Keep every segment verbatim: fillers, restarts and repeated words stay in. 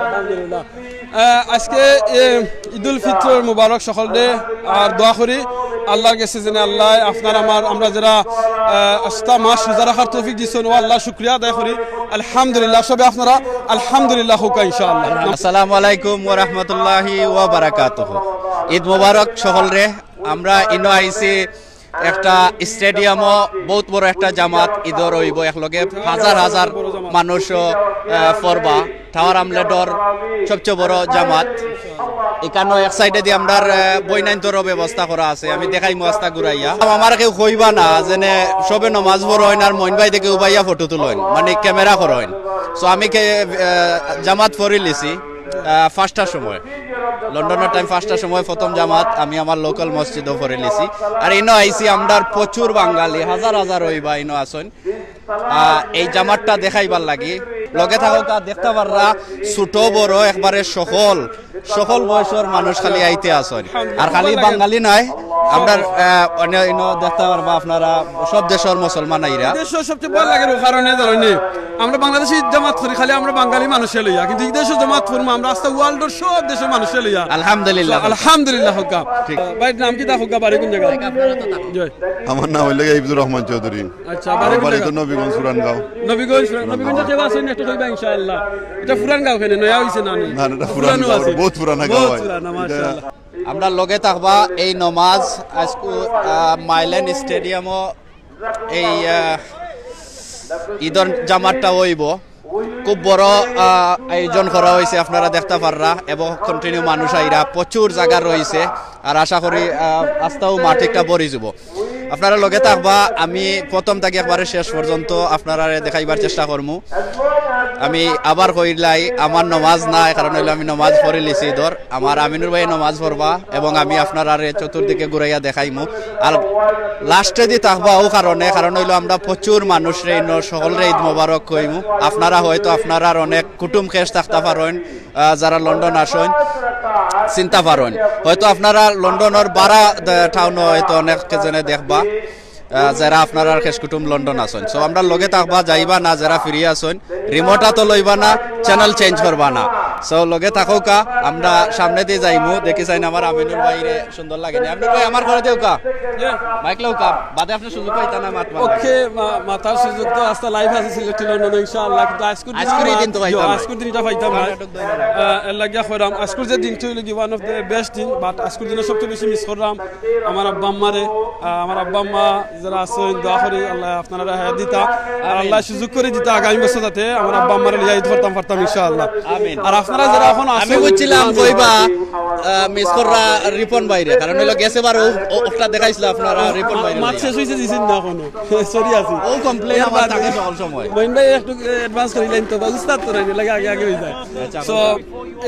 আলহামদুলিল্লাহ। আহ, আজকে, এ, ঈদুল ফিতরর মুবারক সকলরে। আর দোয়া করি আল্লাহর গেছে যেন আল্লাহ আপনার আমার, আমরা যারা, আহ, আস্তা মাস রোজা রাখার তৌফিক দিছইন, ও আল্লাহ শুকরিয়া আদায় করি। আলহামদুলিল্লাহ। সবে আপনারা আলহামদুলিল্লাহ কউক্কা ইনশাআল্লাহ। আসসালামু আলাইকুম ওয়া রাহমাতুল্লাহি ওয়া বারাকাতুহু। ঈদ মোবারক সকলরে। আমরা ইনো আইছি একটা স্টেডিয়ামও, বউত বড় একটা জামাত ঈদর অইবো, একলগে হাজার হাজার মানুষও, আহ, পড়বা। টাওয়ার হামলেটর সবচেয়ে বড় জামাত। ইকানো এক সাইডেদি আমরার, আহ, বইনাইন্তরও ব্যবস্থা করা আছে, আমি দেখাইমু আস্তা ঘুরাইয়া। আমার কেউ কইবা না যেনে সবে নমাজ পড়ইন আর মইন ভাই দেখে উবাইয়া ফটো তুলইন, মানে ক্যামেরা করইন। So আমি কে-, আহ, জামাত পড়িলিছি, আহ, পাঁচটার সময়, লন্ডনর টাইম পাঁচটার সময় প্রথম জামাত আমি আমার লোকাল মসজিদও পড়িলিছি। আর ইনো আইছি আমরার প্রচুর বাঙালি, হাজার হাজার অইবা ইনো আছইন। আহ, এই জামাতটা দেখাইবার লাগি। লগে থাকউক্কা, দেখতা পাররা, ছোট বড় একবারে সকল, সকল বয়সর মানুষ খালি আইতে আছইন। আর খালি বাঙালি নায়, আমরার, আহ, অন্য ইনো দেখতা পারবা আপনারা, সব দেশর মুসলমান আইরা। দেশর সবচেয়ে ভালা লাগের অউ কারণে ধরইন, আমরা বাংলাদেশে জামাত করি খালি আমরা বাঙালি মানুষরে লইয়া, কিন্তু ই দেশো জামাত করমু আমরা আস্তা ওয়ার্ল্ডর সব দেশর মানুষরে লইয়া। আলহামদুলিল্লাহ। আলহামদুলিল্লাহ কউক্কা। ঠিক। আহ, ভাইর নাম কিতা কউক্কা, বাড়ি কুন জাগা? জি। আমার নাম অইলো গিয়া ইবদুর রহমান চৌধুরী। আচ্ছা, আমার বাড়ি কুন বাড়ি তো জাগা? নবীগঞ্জ, পুরানগাঁও। নবীগঞ্জ, নবীগঞ্জ। নবীগঞ্জর কেউ আছইন নি একটু কইবা ইনশাআল্লাহ। ইটা পুরানগাঁও কেনে, নয়া অইছে না নি? না, না, ইটা পুরানগাঁও, আছে। বউত পুরানা গাঁও ভাই। বউত পুরানা, ইটা মাশাআল্লাহ। আমরা লগে থাকবা এই নমাজ আইজকু, আহ, মাইলেন স্টেডিয়ামও এই, আহ, ঈদর জামাতটা অইবো। খুব বড়, আহ, আয়োজন করা অইছে, আপনারা দেখতা পাররা, এবং continue মানুষ আইরা, প্রচুর জাগা রইছে। আর আশা করি, আহ, আস্তাউ মাঠ একটা ভরি যিবো। আপনারা লগে থাকবা, আমি প্রথম থাকি একবারে শেষ পর্যন্ত আপনারারে দেখাইবার চেষ্টা করমু। আমি আবার কইলাই, আমার নমাজ নাই, কারণ অইলো আমি নমাজ পড়িলিছি। ধর, আমার আমিনুর ভাইয়ে নমাজ পড়বা এবং আমি আপনারারে চতুর্দিকে ঘুরাইয়া দেখাইমু। আর লাস্টেদি থাকবা অউ কারণে, কারণ অইলো আমরা প্রচুর মানুষরে ইনো সকলরে ঈদ মোবারক কইমু। আপনারা হয়তো আপনারার অনেক কুটুম খেশ থাকতা পারইন, আহ, যারা লন্ডন আছইন, চিনতা পারইন। হয়তো আপনারা লন্ডনর বারা দে-, টাউনো হয়তো অনেক জনে দেখবা, আহ, যারা আপনারার খেশ কুটুম লন্ডন আছইন। So, আমরার লগে থাকবা, যাইবা না, যারা free আছইন, remote আতো লইবা না, channel change করবা না। So, লগে থাকউক্কা, আমরা সামনেদি যাইমু, দেখি চাইন আমার আমিনুর ভাইরে সুন্দর লাগে নি। আমিনুর ভাই, আমার করে দেউক্কা। মাইক লউক্কা, বাদে আপনে সুযোগ পাইতা না মাত মারার। ওকে, মা-, মাতার সুযোগ তো আস্তা live আছে সিলেটি লন্ডনো ইনশাআল্লাহ, কিন্তু আইজকুর দিন আইজকুর এই দিন তো পাইতাম না। আইজকুর দিন ইটা পাইতাম না। আহ, এর লাগিয়া কইরাম, আইজকুর যে দিনটা অইলো কি one of the best দিন, but আইজকুর দিনো সবচেয়ে বেশি miss কররাম আমার আব্বা আম্মারে। আহ, আমার আব্বা আম্মা যারা আছইন, দোয়া করি আল্লায় আপনারারে হায়াত দিতা, আর আল্লায় সুযোগ করি দিতা আগামী বছর যাতে আমার আব্বা আম্মারে লইয়া ঈদ করতাম পারতাম ইনশাআল্লাহ। আমিন। আর আপনারা যারা অখন আমি আছইন, বুঝছিলাম কইবা, আহ, miss কররা রিপন ভাইরে, কারণ অইলো গেছে বার ও, ও, ওটা দেখাইছিল আপনারা রিপন ভাইরে মাত লইয়া। শেষ অইছে, দিছেন না অখনো। Sorry আছি। ও complain এর আমার বাদে থাকে সকল সময়। মইন ভাই একটু advance করিলেন তো, বা উস্তাদ তো নাই, লাগে আগে আগে অই যায়। আচ্ছা, So,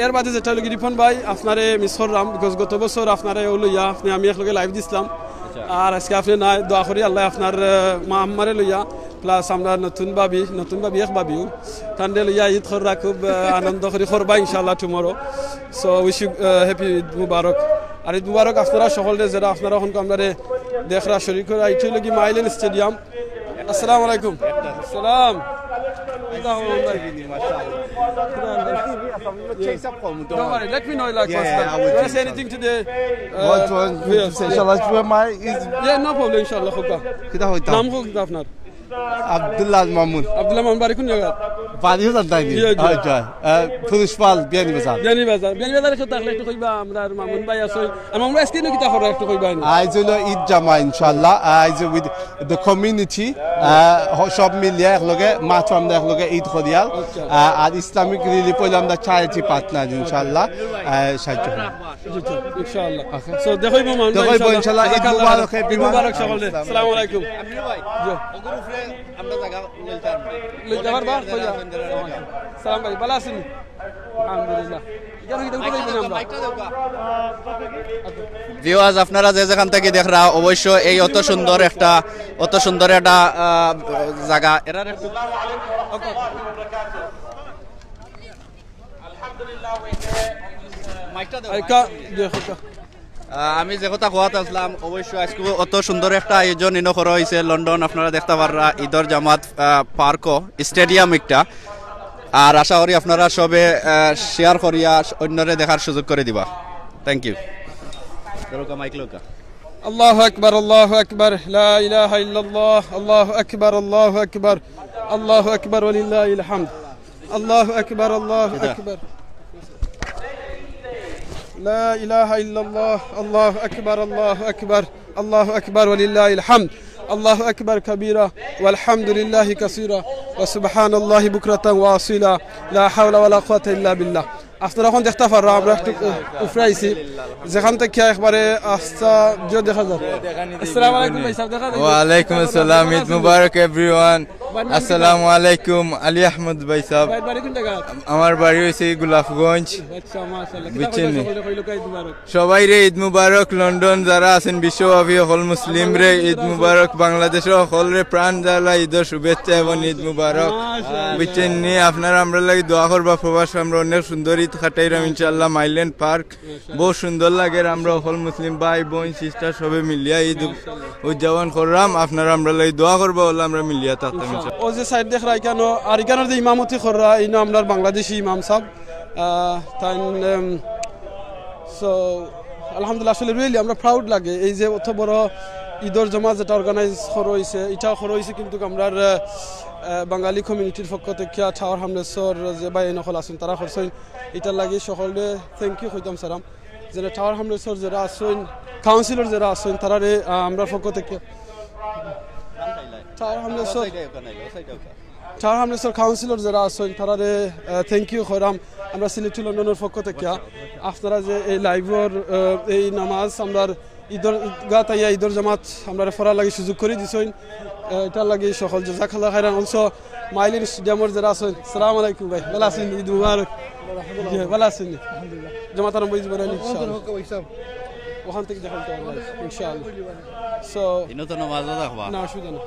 এর বাদে যেটা অইলো কি রিপন ভাই, আপনারে miss কররাম, because গত বছর আপনারে অউ লইয়া, আপনে আমি একলগে live দিছলাম। আচ্ছা। আর আইজকে আপনে নাই, দোয়া করি আল্লায় আপনার, আহ, মা আম্মারে লইয়া, plus আমরা নতুন ভাবি, নতুন ভাবি এক ভাবিও, তানরে লইয়া ঈদ কররা খুব, আহ, আনন্দ করি করবা ইনশাআল্লাহ tomorrow। So, wish you, আহ, happy ঈদ মুবারক। আর ঈদ মুবারক আপনারা সকলরে, যারা আপনারা অখন আমরারে দেখরা, শরীক কররা, ইটা অইলো কি মাইলেন স্টেডিয়াম। আসসালামু আলাইকুম। সালাম। Don't worry, let me know, like, what's that? You wanna say anything to the, uh, What you want me to viewers? Say? Yeah. Inshallah, it's where my is Yeah, no problem, ইনশাআল্লাহ, কউক্কা। কিতা কইতাম? নাম কউক্কা কিতা আপনার? আব্দুল্লাহ আল মামুন। আব্দুল্লাহ মামুন, বাড়ি কুন জাগা? বাড়িও জানতাই নি। জি, জি। আচ্ছা, আহ, পুলিশ পাল, বিয়ানীবাজার। বিয়ানীবাজার। বিয়ানীবাজারে কেউ থাকলে একটু কইবা, আমরার মামুন ভাই আছইন। আর মামুন ভাই আইজকে ইনো কিতা কররা একটু কইবা নি? আইজ অইলো ঈদ জামা, ইনশাআল্লাহ। আইজ with the community, আহ, হ-, সব মিলিয়া একলগে মাতমু আমরা, একলগে ঈদ করিয়ার। আচ্ছা। আহ, আর ইসলামিক রিলিফ অইলো আমরা charity partner, ইনশাআল্লাহ। আহ, সাহায্য করমু। জি, জি, ইনশাআল্লাহ। Okay। So, দেখা অইবো, মামুন ভাই, দেখা অইবো, ইনশাআল্লাহ। ইনশাআল্লাহ। ঈদ মুবারক, everyone। ঈদ মুবারক সকলরে। আসসালামু আলাইকুম। জি। লইতে পারবা? কইয়া। সালাম ভাই, ভালা আছইন? আলহামদুলিল্লাহ। Viewers, আপনারা যে যেখান থাকি দেখরা, অবশ্য এই অত সুন্দর একটা, অত সুন্দর একটা, আহ, জাগা। এরার একটু আহ, আমি যে কথা কওয়াত আছলাম, অবশ্য আইজকু অত সুন্দর একটা আয়োজন ইনো করা অইছে লন্ডন, আপনারা দেখতা পাররা, ঈদর জামাত, আহ, পার্কও, স্টেডিয়াম একটা। আর আশা করি আপনারা সবে শেয়ার করিয়া অন্যরে দেখার সুযোগ করে দিবা। Thank you. ধরো মাইক লোকা। الله أكبر، الله أكبر، لا إله إلا الله، الله أكبر، الله أكبر، الله أكبر ولله الحمد. الله أكبر، الله أكبر. لا إله إلا الله، الله أكبر، الله أكبر، الله أكبر ولله الحمد. الله أكبر كبيرا والحمد لله كثيرا وسبحان الله بكرة وأصيلا. لا حول ولا قوة إلا بالله. আপনারা অখন দেখতা পাররা, আমরা একটু উ-, উপরে আইছি, যেখান থাকি একবারে আস্তা যে দেখা যায়। আসসালামু আলাইকুম ভাই সাহেব, দেখা যায়? ওয়ালাইকুম আসসালাম, ঈদ মুবারক everyone. আসসালামু আলাইকুম, আলী আহমদ ভাই সাহেব। ভাই, বাড়ি কোন জায়গা? আমার বাড়ি হইছে গোলাপগঞ্জ। আচ্ছা, মাশাআল্লাহ। বুঝছেন নি? সকলে কইলো, ঈদ মুবারক। সবাইরে ঈদ মুবারক। লন্ডন যারা আছেন বিশ্বব্যাপী সকল মুসলিমরে ঈদ মুবারক। বাংলাদেশর সকলরে প্রাণ জ্বালা ঈদর শুভেচ্ছা এবং ঈদ মুবারক। মাশাআল্লাহ। বুঝছেন নি? আপনারা আমরার লাগি দোয়া করবা। প্রবাস আমরা অনেক সুন্দর ঈদ কাটাইরাম ইনশাআল্লাহ। মাইল্যান্ড পার্ক বহুত সুন্দর লাগের। আমরা সকল মুসলিম ভাই বোন সিস্টার সবে মিলিয়া ঈদ উদযাপন কররাম। আপনারা আমরার লাগি দোয়া করবা, অলা আমরা মিলিয়া থাকতাম ইনশাআল্লাহ। ও যে সাইড দেখরা ইকানো, আর ইকানোর যে ইমামতি কররা, ইনো আমরার বাংলাদেশি ইমাম সাহেব। আহ, তাইন, উম, so, আলহামদুলিল্লাহ, আসলে really আমরা proud লাগে। এই যে অত বড় ঈদর জমাত যেটা organize করা হইছে, এটা করা হইছে কিন্তু আমরার, আহ, আহ, বাঙালি কমিউনিটির পক্ষ থেকে, টাওয়ার হামলেটসর যে ভাই নকল আছেন, তারা করছেন। এটার লাগি সকলে thank you কইতাম সারাম। যেন টাওয়ার হামলেটসর যারা আছেন, কাউন্সিলর যারা আছেন, তারারে, আহ, আমরার পক্ষ থেকে, টাওয়ার হামলেটসর টাওয়ার হামলেটসর কাউন্সিলর যারা আছেন, তারারে, আহ, thank you কইরাম আমরা সিলেটি লন্ডনর পক্ষ থেকে। আপনারা যে এই লাইভর, আহ, এই নামাজ আমরার ঈদর গাত আইয়া ঈদর জামাত আমরারে পড়ার লাগি সুযোগ করি দিছইন, আহ, এটার লাগি সকল জাজাকাল্লাহ খাইরান। Also মাইলিন স্টেডিয়ামর যারা আছেন, সালাম আলাইকুম ভাই, ভালা আছেন? ঈদ মুবারক। জি, ভালা আছেন? জামাত আরম্ভ হয়ে যাবে না ইনশাআল্লাহ। ওখান থেকে দেখা হইতে পারবো ইনশাআল্লাহ। So ইনো তো নামাজও দেখবা। না, অসুবিধা না।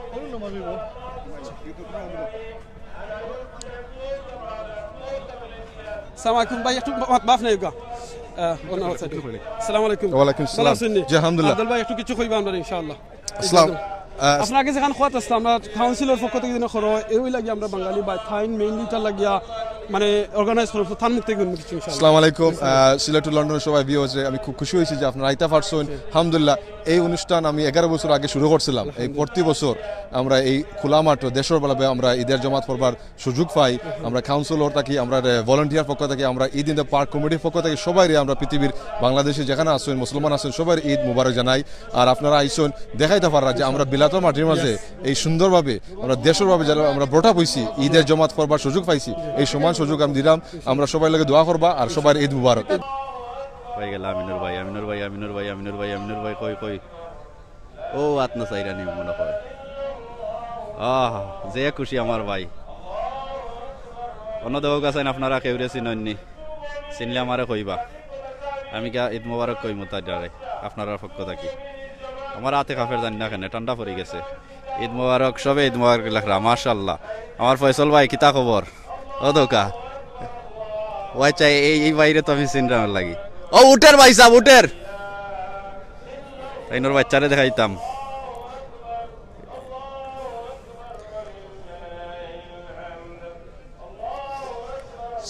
সালাম আলাইকুম ভাই, একটু মা-, মাফ নাই গা। আহ, অন্য আচ্ছা, ঠিক আছে। সালাম আলাইকুম। ওয়ালাইকুম ভালা সালাম। আছেন নি? জি, আলহামদুলিল্লাহ। আব্দুল ভাই, একটু কিছু কইবা আমরা ইনশাআল্লাহ। আসসালাম। আহ, আপনার আগে যেখান খোয়াত আসলাম, আমরা কাউন্সিলর পক্ষ থেকে যেন করো, এও লাগি আমরা বাঙালি বা থাইন mainly ইটার লাগিয়া মানে organize করো, তার মুখ থেকে কিছু ইনশাআল্লাহ। আসসালামু আলাইকুম। আহ, সিলেট টু লন্ডনের সবাই ভিউয়ার্স, আমি খুব খুশি হয়েছি যে আপনারা আইতা পারছেন। আলহামদুলিল্লাহ, এই অনুষ্ঠান আমি এগারো বছর আগে শুরু করছিলাম। এই প্রতি বছর আমরা এই খোলা মাঠ দেশর ভাবে আমরা ঈদের জমাত পড়বার সুযোগ পাই। আমরা কাউন্সিলর থাকি, আমরা, এ, ভলান্টিয়ার পক্ষ থাকি, আমরা ঈদ ইন দ্য পার্ক কমিটির পক্ষ থাকি সবাইরে আমরা পৃথিবীর বাংলাদেশে যেখানে আছেন, মুসলমান আছেন, সবাই ঈদ মুবারক জানাই। আর আপনারা আইছেন, দেখাইতা পাররা যে আমরা বিলাতর মাটির মাঝে এই সুন্দরভাবে আমরা দেশর ভাবে যারা আমরা brought up হইছি, ঈদের জমাত পড়বার সুযোগ পাইছি, এই সমান সুযোগ আমি দিলাম। আমরা সবাই লগে দোয়া করবা আর সবার ঈদ মুবারক। হয়ে গেল আমিনুর ভাই, আমিনুর ভাই, আমিনুর ভাই, আমিনুর ভাই, আমিনুর ভাই, কই, কই? ও আত্মা চাইরা নি মনে হয়। আহ, যে খুশি আমার ভাই। অন্য দেহ গেছেন আপনারা কেউরে চিনইননি, চিনলে আমারে কইবা। আমি গিয়া ঈদ মোবারক কইমু তাইরে, আপনারার পক্ষ থাকি। আমার আতে কাফের জানি না কেনে, ঠান্ডা পড়ি গেছে। ঈদ মোবারক, সবে ঈদ মোবারক লেখরা, মাশাআল্লাহ। আমার ফয়সল ভাই, কিতা খবর? ও দোকা। ও আচ্ছা, এই, এই বাইরে তো আমি চিনরাম লাগি। ও উঠের ভাই সাহেব, উঠের। তাইনর বাচ্চারে দেখাইতাম।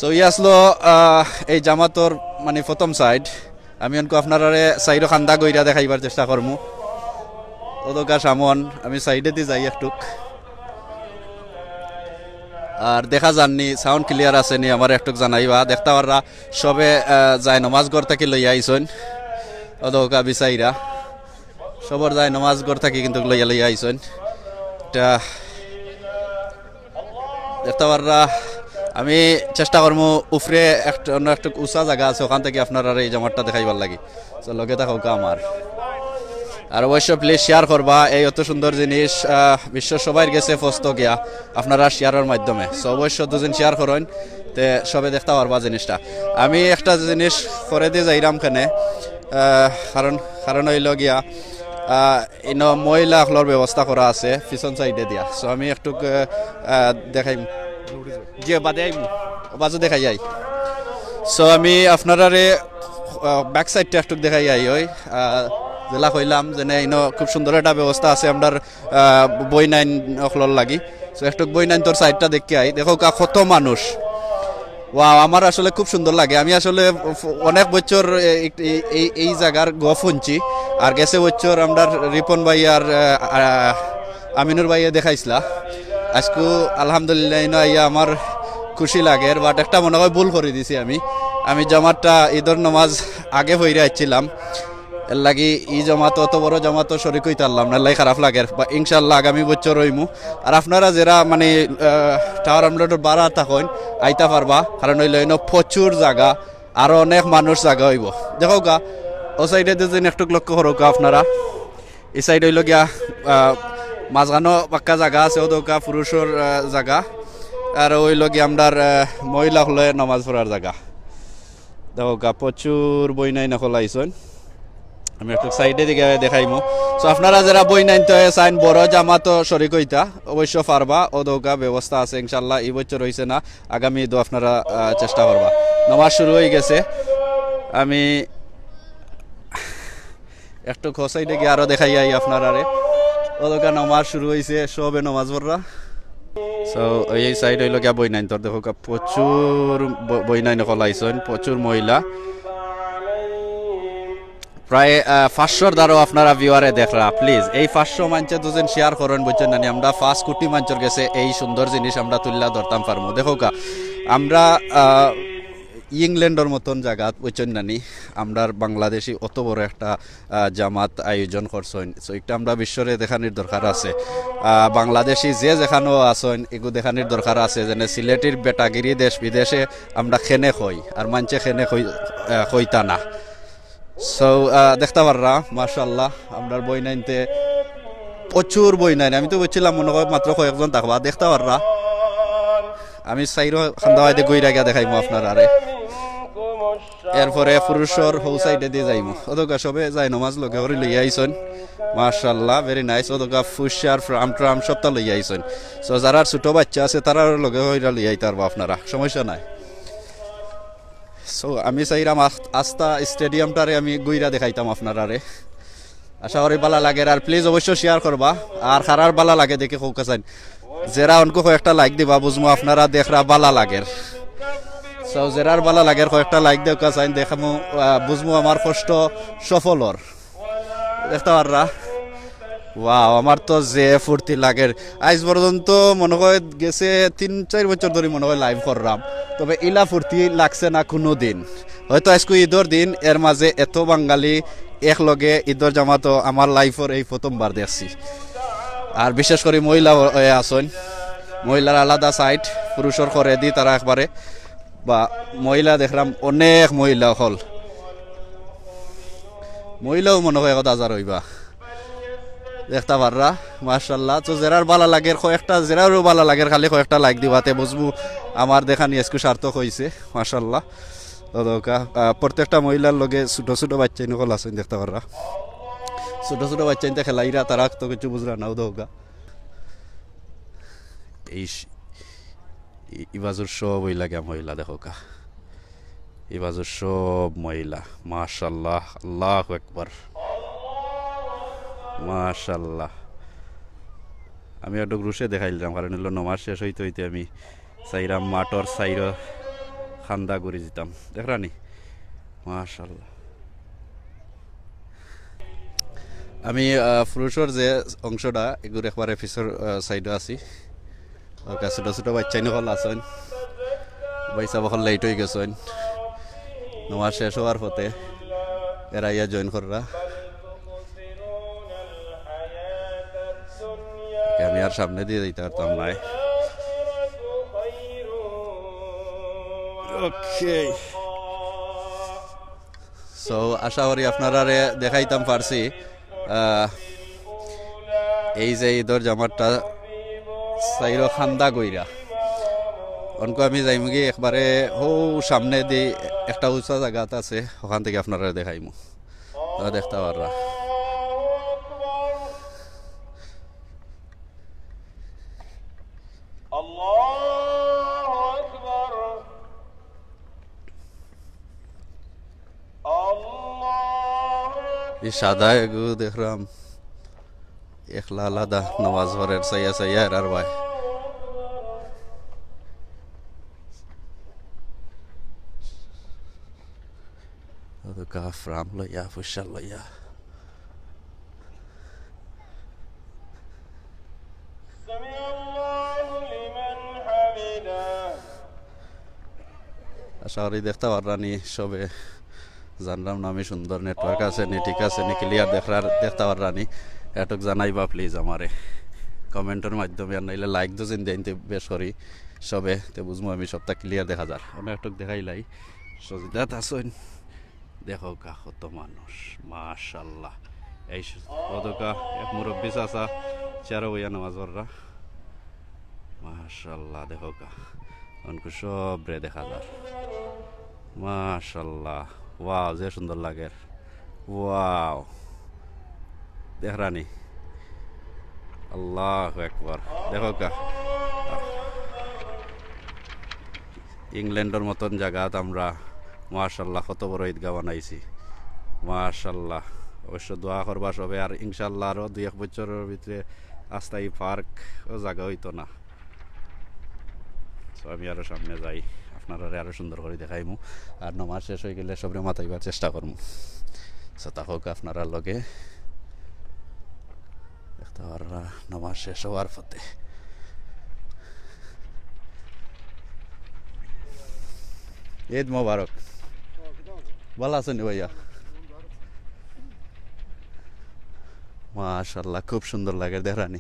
So, ই আসলো, আহ, এই জামাতর, মানে, প্রথম সাইড। আমি অনকু আপনারারে সাইডো খান্দা গইরা দেখাইবার চেষ্টা করমু। অদকা সামন, আমি সাইডেদি যাই একটুক। আর দেখা যারনি, সাউন্ড ক্লিয়ার আছে নি, আমারে একটুক জানাইবা। দেখতা পাররা, সবে, আহ, যায় নমাজ ঘর থাকি লইয়া আইছইন। অদকা বিচাইরা। সবর যায় নমাজ ঘর থাকি কিন্তু লইয়া লইয়া আইছইন। এটা দেখতা পাররা, আমি চেষ্টা করমু উপরে একটা, অন্য একটু উঁচা জাগা আছে, ওখান থাকি আপনারারে এই জামাতটা দেখাইবার লাগি। So, লগে থাকউক্কা আমার। আর অবশ্য please share করবা, এই অত সুন্দর জিনিস, আহ, বিশ্ব সবাইর গেছে পৌঁছতো গিয়া আপনারা শেয়ারর মাধ্যমে। So, অবশ্য দুজন share করইন, তে সবে দেখতা পারবা জিনিসটা। আমি একটা জিনিস করে দিয়ে যাইরাম কেনে, আহ, কারণ, কারণ অইলো গিয়া, আহ, ইনো মহিলা অকলর ব্যবস্থা করা আছে পিছন সাইডেদিয়া। So, আমি একটুক, আহ, আহ, দেখাইমু। জি, বাদে আইমু। বাজু দেখাই আই। So, আমি আপনারারে, আহ, ব্যাক সাইডটা একটুক দেখাই আই। ওই, আহ, যেলা কইলাম যে, না, ইনো খুব সুন্দর একটা ব্যবস্থা আছে আমরার, আহ, বইনাইন অকলর লাগি। So, একটুক বইনাইনতর সাইডটা দেখি আই। দেখউক্কা কত মানুষ। ওয়াও, আমার আসলে খুব সুন্দর লাগে। আমি আসলে ফ-, অনেক বছর এ-, এ-, এই, এই জাগার গফ হুনছি। আর গেছে বছর আমরার রিপন ভাই আর, আহ, আহ, আমিনুর ভাইয়ে দেখাইছলা। আইজকু আলহামদুলিল্লাহ ইনো আইয়া আমার খুশি লাগের, but একটা মনে হয় ভুল করি দিছি আমি। আমি জমাতটা ইদর নমাজ আগে পইরা আইছিলাম, এর লাগি ই জমাত, অত বড় জমাত শরিক অইতারলাম না, এর লাগি খারাপ লাগের। বা ইনশাআল্লাহ আগামী বছর অইমু। আর আপনারা যেরা মানে, আহ, টাওয়ার হ্যামলেটর বারা থাকইন, আইতা পারবা, কারণ অইলো ইনো প্রচুর জাগা, আরো অনেক মানুষ জাগা অইবো। দেখউক্কা, অউ সাইডেদি যেন একটুক লক্ষ্য করউক্কা আপনারা, ই সাইড অইলো গিয়া, আহ, মাঝখানো পাক্কা জাগা আছে, অউ দেখউক্কা পুরুষর, আহ, জাগা, আর অইলো গিয়া আমরার, আহ, মহিলা অকলে নমাজ পড়ার জাগা। দেখউক্কা, প্রচুর বইনাইন অকল আইছইন। আমি একটু সাইডেদি গিয়া দেখাইমু। So, আপনারা যেরা বইনাইনতে চাইন বড় জামাতো শরিক অইতা, অবশ্য পারবা, অউ দেখউক্কা ব্যবস্থা আছে ইনশাআল্লাহ। ই বছর অইছে না, আগামী ইদো আপনারা, আহ, চেষ্টা করবা। নমাজ শুরু অইগেছে, আমি একটু অউ সাইডে গিয়া আরো দেখাইয়াই আপনারারে। অউ দেখউক্কা নমাজ শুরু অইছে, সবে নমাজ পড়রা। So, এই সাইড অইলো গিয়া বইনাইনতর, দেখউক্কা প্রচুর ব-, বইনাইন অকল আইছইন, প্রচুর মহিলা। প্রায়, আহ, পাঁচশোর ধারো আপনারা ভিউয়ারে দেখরা। Please, এই পাঁচশো মানষে দুজন share করইন, বুঝছইন নানি? আমরা পাঁচ কোটি মানষর গেছে এই সুন্দর জিনিস আমরা তুলিয়া ধরতাম পারমু। দেখউক্কা, আমরা, আহ, ইংল্যান্ডর মতন জাগাত, বুঝছইন নানি, আমরার বাংলাদেশি অত বড় একটা, আহ, জামাত আয়োজন করছইন। So, একটা আমরা বিশ্বরে দেখানির দরকার আছে। আহ, বাংলাদেশি যে যেখানো আছইন, এগু দেখানির দরকার আছে, যেন সিলেটির বেটাগিরি দেশ বিদেশে আমরা কেনে কই, আর মানষে কেনে কই, আহ, কইতা না। So, আহ, দেখতা পাররা, মাশাআল্লাহ, আমরার বইনাইনতে প্রচুর বইনাইন। আমি তো বুঝছিলাম মনে হয় মাত্র কয়েকজন থাকবা, দেখতা পাররা। আমি সাইরো খান্দাওয়াইতে গইরা গিয়া দেখাইমু আপনারারে। এরপরে পুরুষর হউ সাইডেদি যাইমু। অউ দেখউক্কা সবে যায় নমাজ লগে করি লইয়া আইছইন। মাশাআল্লাহ, very nice। অউ দেখউক্কা পুষার, ফার্ম ট্রাম সবটা লইয়া আইছইন। So, যারার ছোট বাচ্চা আছে, তারার লগে কইরা লইয়া আইতা পারবা আপনারা, সমস্যা নাই। So, আমি চাইরাম আস-, আস্তা স্টেডিয়ামটারে আমি গইরা দেখাইতাম আপনারারে। আশা করি বালা লাগের। আর please অবশ্য share করবা। আর কারার বালা লাগে দেখি কউক্কা চাইন। যেরা অনকু কয়েকটা like দিবা, বুঝমু আপনারা দেখরা বালা লাগের। So, যেরার বালা লাগের কয়েকটা like দেউক্কা চাইন, দেখামু, আহ, বুঝমু আমার কষ্ট সফল অর। দেখতা পাররা। ওয়াও, আমার তো যে ফুর্তি লাগের। আইজ পর্যন্ত মনে হয় গেছে তিন চাইর বছর ধরি মনে হয় live কররাম, তবে ইলা ফুর্তি লাগছে না কুনু দিন। হয়তো আইজকু ইদর দিন, এর মাঝে এত বাঙালি একলগে ইদর জামাতো আমার life-অর এই প্রথমবার দেখছি। আর বিশেষ করি মহিলা অ-, অয়ে আছইন, মহিলার আলাদা side, পুরুষর করেদি তারা একবারে, বা মহিলা দেখরাম অনেক মহিলা অকল, মহিলাও মনে হয় এক হাজার অইবা। দেখতা পাররা, মাশাআল্লাহ। তো যেরার বালা লাগের কয়েকটা, যেরারও বালা লাগের খালি কয়েকটা like দিবা, তে বুঝমু আমার দেখানি আইজকু সার্থক অইছে, মাশাআল্লাহ। তো দেখউক্কা, আহ, প্রত্যেকটা মহিলার লগে ছোট ছোট বাচ্চাইন অকল আছইন, দেখতা পাররা। ছোট ছোট বাচ্চাইন্তে খেলাইরা, তারা তো কিচ্ছু বুঝরা না, অউ দেখউক্কা। এই স-, ই-, ইবাজুর সব অইলা গিয়া মহিলা, দেখউক্কা। ইবাজুর সব মহিলা। মাশাআল্লাহ, আল্লাহু আকবার। মাশাআল্লাহ। আমি একটু রুশে দেখাইলাম, কারণ অইলো নমাজ শেষ অইতে অইতে আমি চাইরাম মাঠর চাইরো খান্দা ঘুরি যিতাম। দেখরানি? মাশাআল্লাহ। আমি, আহ, পুরুষর যে অংশটা, এগুর একবারে পিছর, আহ, side-ও আছি। অউক্কা ছোট ছোট বাচ্চাইন অকল আছইন। ভাইসাব অকল late অইগেছইন। নমাজ শেষ অওয়ার পথে এরা আইয়া join কররা। ওকে, আমি আর সামনেদি যাইতাম পারতাম নায়। Okay। So, আশা করি আপনারারে দেখাইতাম পারছি, আহ, এই যে ইদর জামাতটা চাইরো খান্দা ঘুরিয়া। অনকু আমি যাইমুগি একবারে হউ সামনেদি একটা উঁচা জাগাত আছে, অখান থাকি আপনারারে দেখাইমু। তো দেখতা পাররা। ই সাদা এগু দেখরাম, একলা আলাদা নমাজ পড়ের, চাইয়া চাইয়া এরার বায়। কতকা ফার্ম লইয়া, পয়সা লইয়া। আশা করি দেখতা পাররানি সবে। জানরাম না আমি সুন্দর নেটওয়ার্ক আছে নি, ঠিক আছে নি, ক্লিয়ার দেখরার, দেখতা পাররানি। এটুক জানাইবা প্লিজ আমারে কমেন্টর মাধ্যমে, আর নাইলে লাইক দুজিন দেইন তে বেশ করি সবে, তে বুঝমু আমি সবটা ক্লিয়ার দেখা যার। অনেক এটুক দেখাইলাই, সজিদাত আছইন। দেখউক্কা কত মানুষ, মাশাআল্লাহ। এই স-, কতকা এক মুরব্বি চাচা চেয়ারো বইয়া নামাজ পড়রা। মাশাআল্লাহ, দেখউক্কা, অনকু সবরে দেখা যার। মাশাআল্লাহ, ওয়াও, যে সুন্দর লাগের। ওয়াও, দেখরানি। আল্লাহু আকবার, দেখউক্কা। ইংল্যান্ডর মতন জাগাত আমরা, মাশাআল্লাহ, কত বড় ঈদগাহ বানাইছি। মাশাআল্লাহ, অবশ্য দোয়া করবা সবে। আর ইনশাআল্লাহ আরো দুই এক বছরর ভিতরে আস্তা ই পার্কও জাগা অইতো না। So আমি আরো সামনে যাই, আপনারারে আরো সুন্দর করি দেখাইমু। আর নমাজ শেষ অইগেলে সবরে মাতাইবার চেষ্টা করমু। So থাকউক্কা আপনারার লগে। দেখতা পাররা নমাজ শেষ অওয়ার পথে। ঈদ মোবারক। ভালা আছইন নি ভাইয়া? মাশাআল্লাহ, খুব সুন্দর লাগের দেখরানি।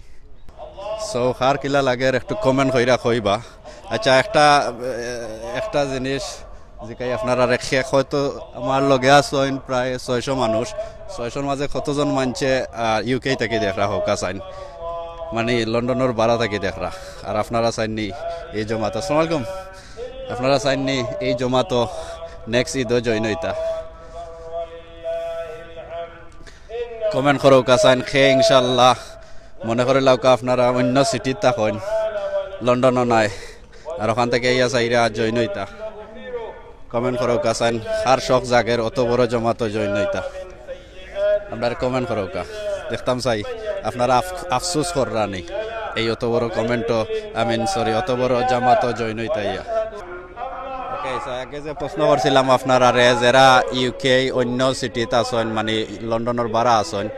So কার কিলা লাগের একটু কমেন্ট কইরা কইবা। আচ্ছা, একটা, এ, একটা জিনিস জিকাই আপনারারে, কে হয়তো আমার লগে আছইন প্রায় ছয়শো মানুষ, ছয়শোর মাঝে কতজন মানষে, আহ, ইউকে থাকি দেখরা হউক্কা চাইন, মানে লন্ডনর বারা থাকি দেখরা, আর আপনারা চাইন নি এই জমাত? আসসালামু আলাইকুম। আপনারা চাইন নি এই জমাতো নেক্সট ঈদো জয়েন অইতা? কমেন্ট করউক্কা চাইন কে ইনশাআল্লাহ। মনে করিলাউক্কা আপনারা অইন্য সিটিত থাকইন, লন্ডনো নায়, আর অখান থাকি আইয়া চাইরা জয়েন অইতা। কমেন্ট করউক্কা চাইন, কার শখ জাগের অত বড় জমাতো জয়েন অইতা? আপনারা কমেন্ট করউক্কা, দেখতাম চাই। আপনারা আফ-, আফসোস কররানি এই অত বড় কমেন্টো, I mean, sorry, অত বড় জমাতো জয়েন অইতা আইয়া। ওকে, so আগে যে প্রশ্ন করছিলাম আপনারারে, যেরা ইউকে অইন্য সিটিত আছইন, মানে লন্ডনর বারা আছইন,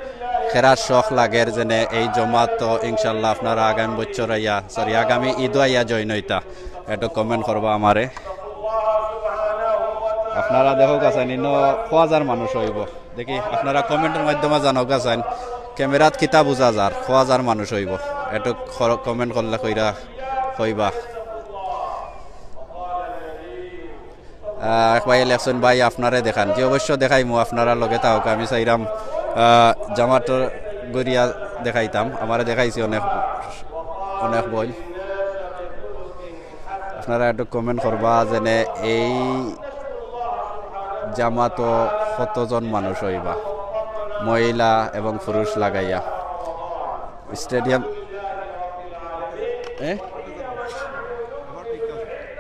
কেরার শখ লাগের যেনে এই জমাতো ইনশাআল্লাহ আপনারা আগামী বছর আইয়া, সরি, আগামী ঈদো আইয়া জয়েন অইতা, একটু কমেন্ট করবা আমারে। আপনারা দেখউক্কা চাইন, ইনো কয় হাজার মানুষ অইবো। দেখি আপনারা কমেন্টর মাধ্যমে জানউক্কা চাইন, ক্যামেরাত কিতা বুঝা যার, কয় হাজার মানুষ অইবো। একটু কমেন্ট করলে কইরা কইবা। আহ, এক ভাইয়ে লেখছইন, "ভাই, আপনারে দেখান।" জি, অবশ্য দেখাইমু, আপনারা লগে থাকউক্কা। আমি চাইরাম, আহ, জামাতর ঘুরিয়া দেখাইতাম, আমারে দেখাইছি অনেক, অনেক বইন। আপনারা একটু কমেন্ট করবা যেনে এই জামাতো কতজন মানুষ অইবা, মহিলা এবং পুরুষ লাগাইয়া। স্টেডিয়াম, এ?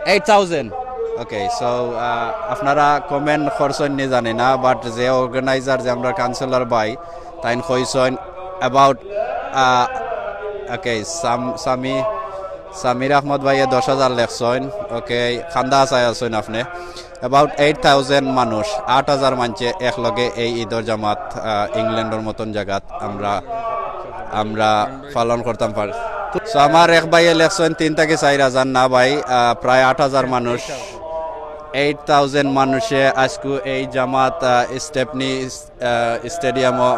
Eight thousand. Okay, so, আহ, আপনারা কমেন্ট করছইন নি জানি না, but যে অর্গানাইজার, যে আমরার কাউন্সিলর ভাই, তাইন কইছইন about, আহ, okay, সাম-, সামি-, সামির আহমদ ভাইয়ে দশ হাজার লেখছইন। Okay, কান্দা আছায় আছইন আপনে। About eight thousand মানুষ, আট হাজার মানষে একলগে এই ঈদর জামাত, আহ, ইংল্যান্ডর মতন জাগাত আমরা, আমরা পালন করতাম পারি। So আমার এক ভাইয়ে লেখছইন তিন থাকি চাইর হাজার, না ভাই, আহ, প্রায় আট হাজার মানুষ, eight thousand মানুষে আইজকু এই জামাত, আহ, স্টেপনি, আহ, স্টেডিয়ামো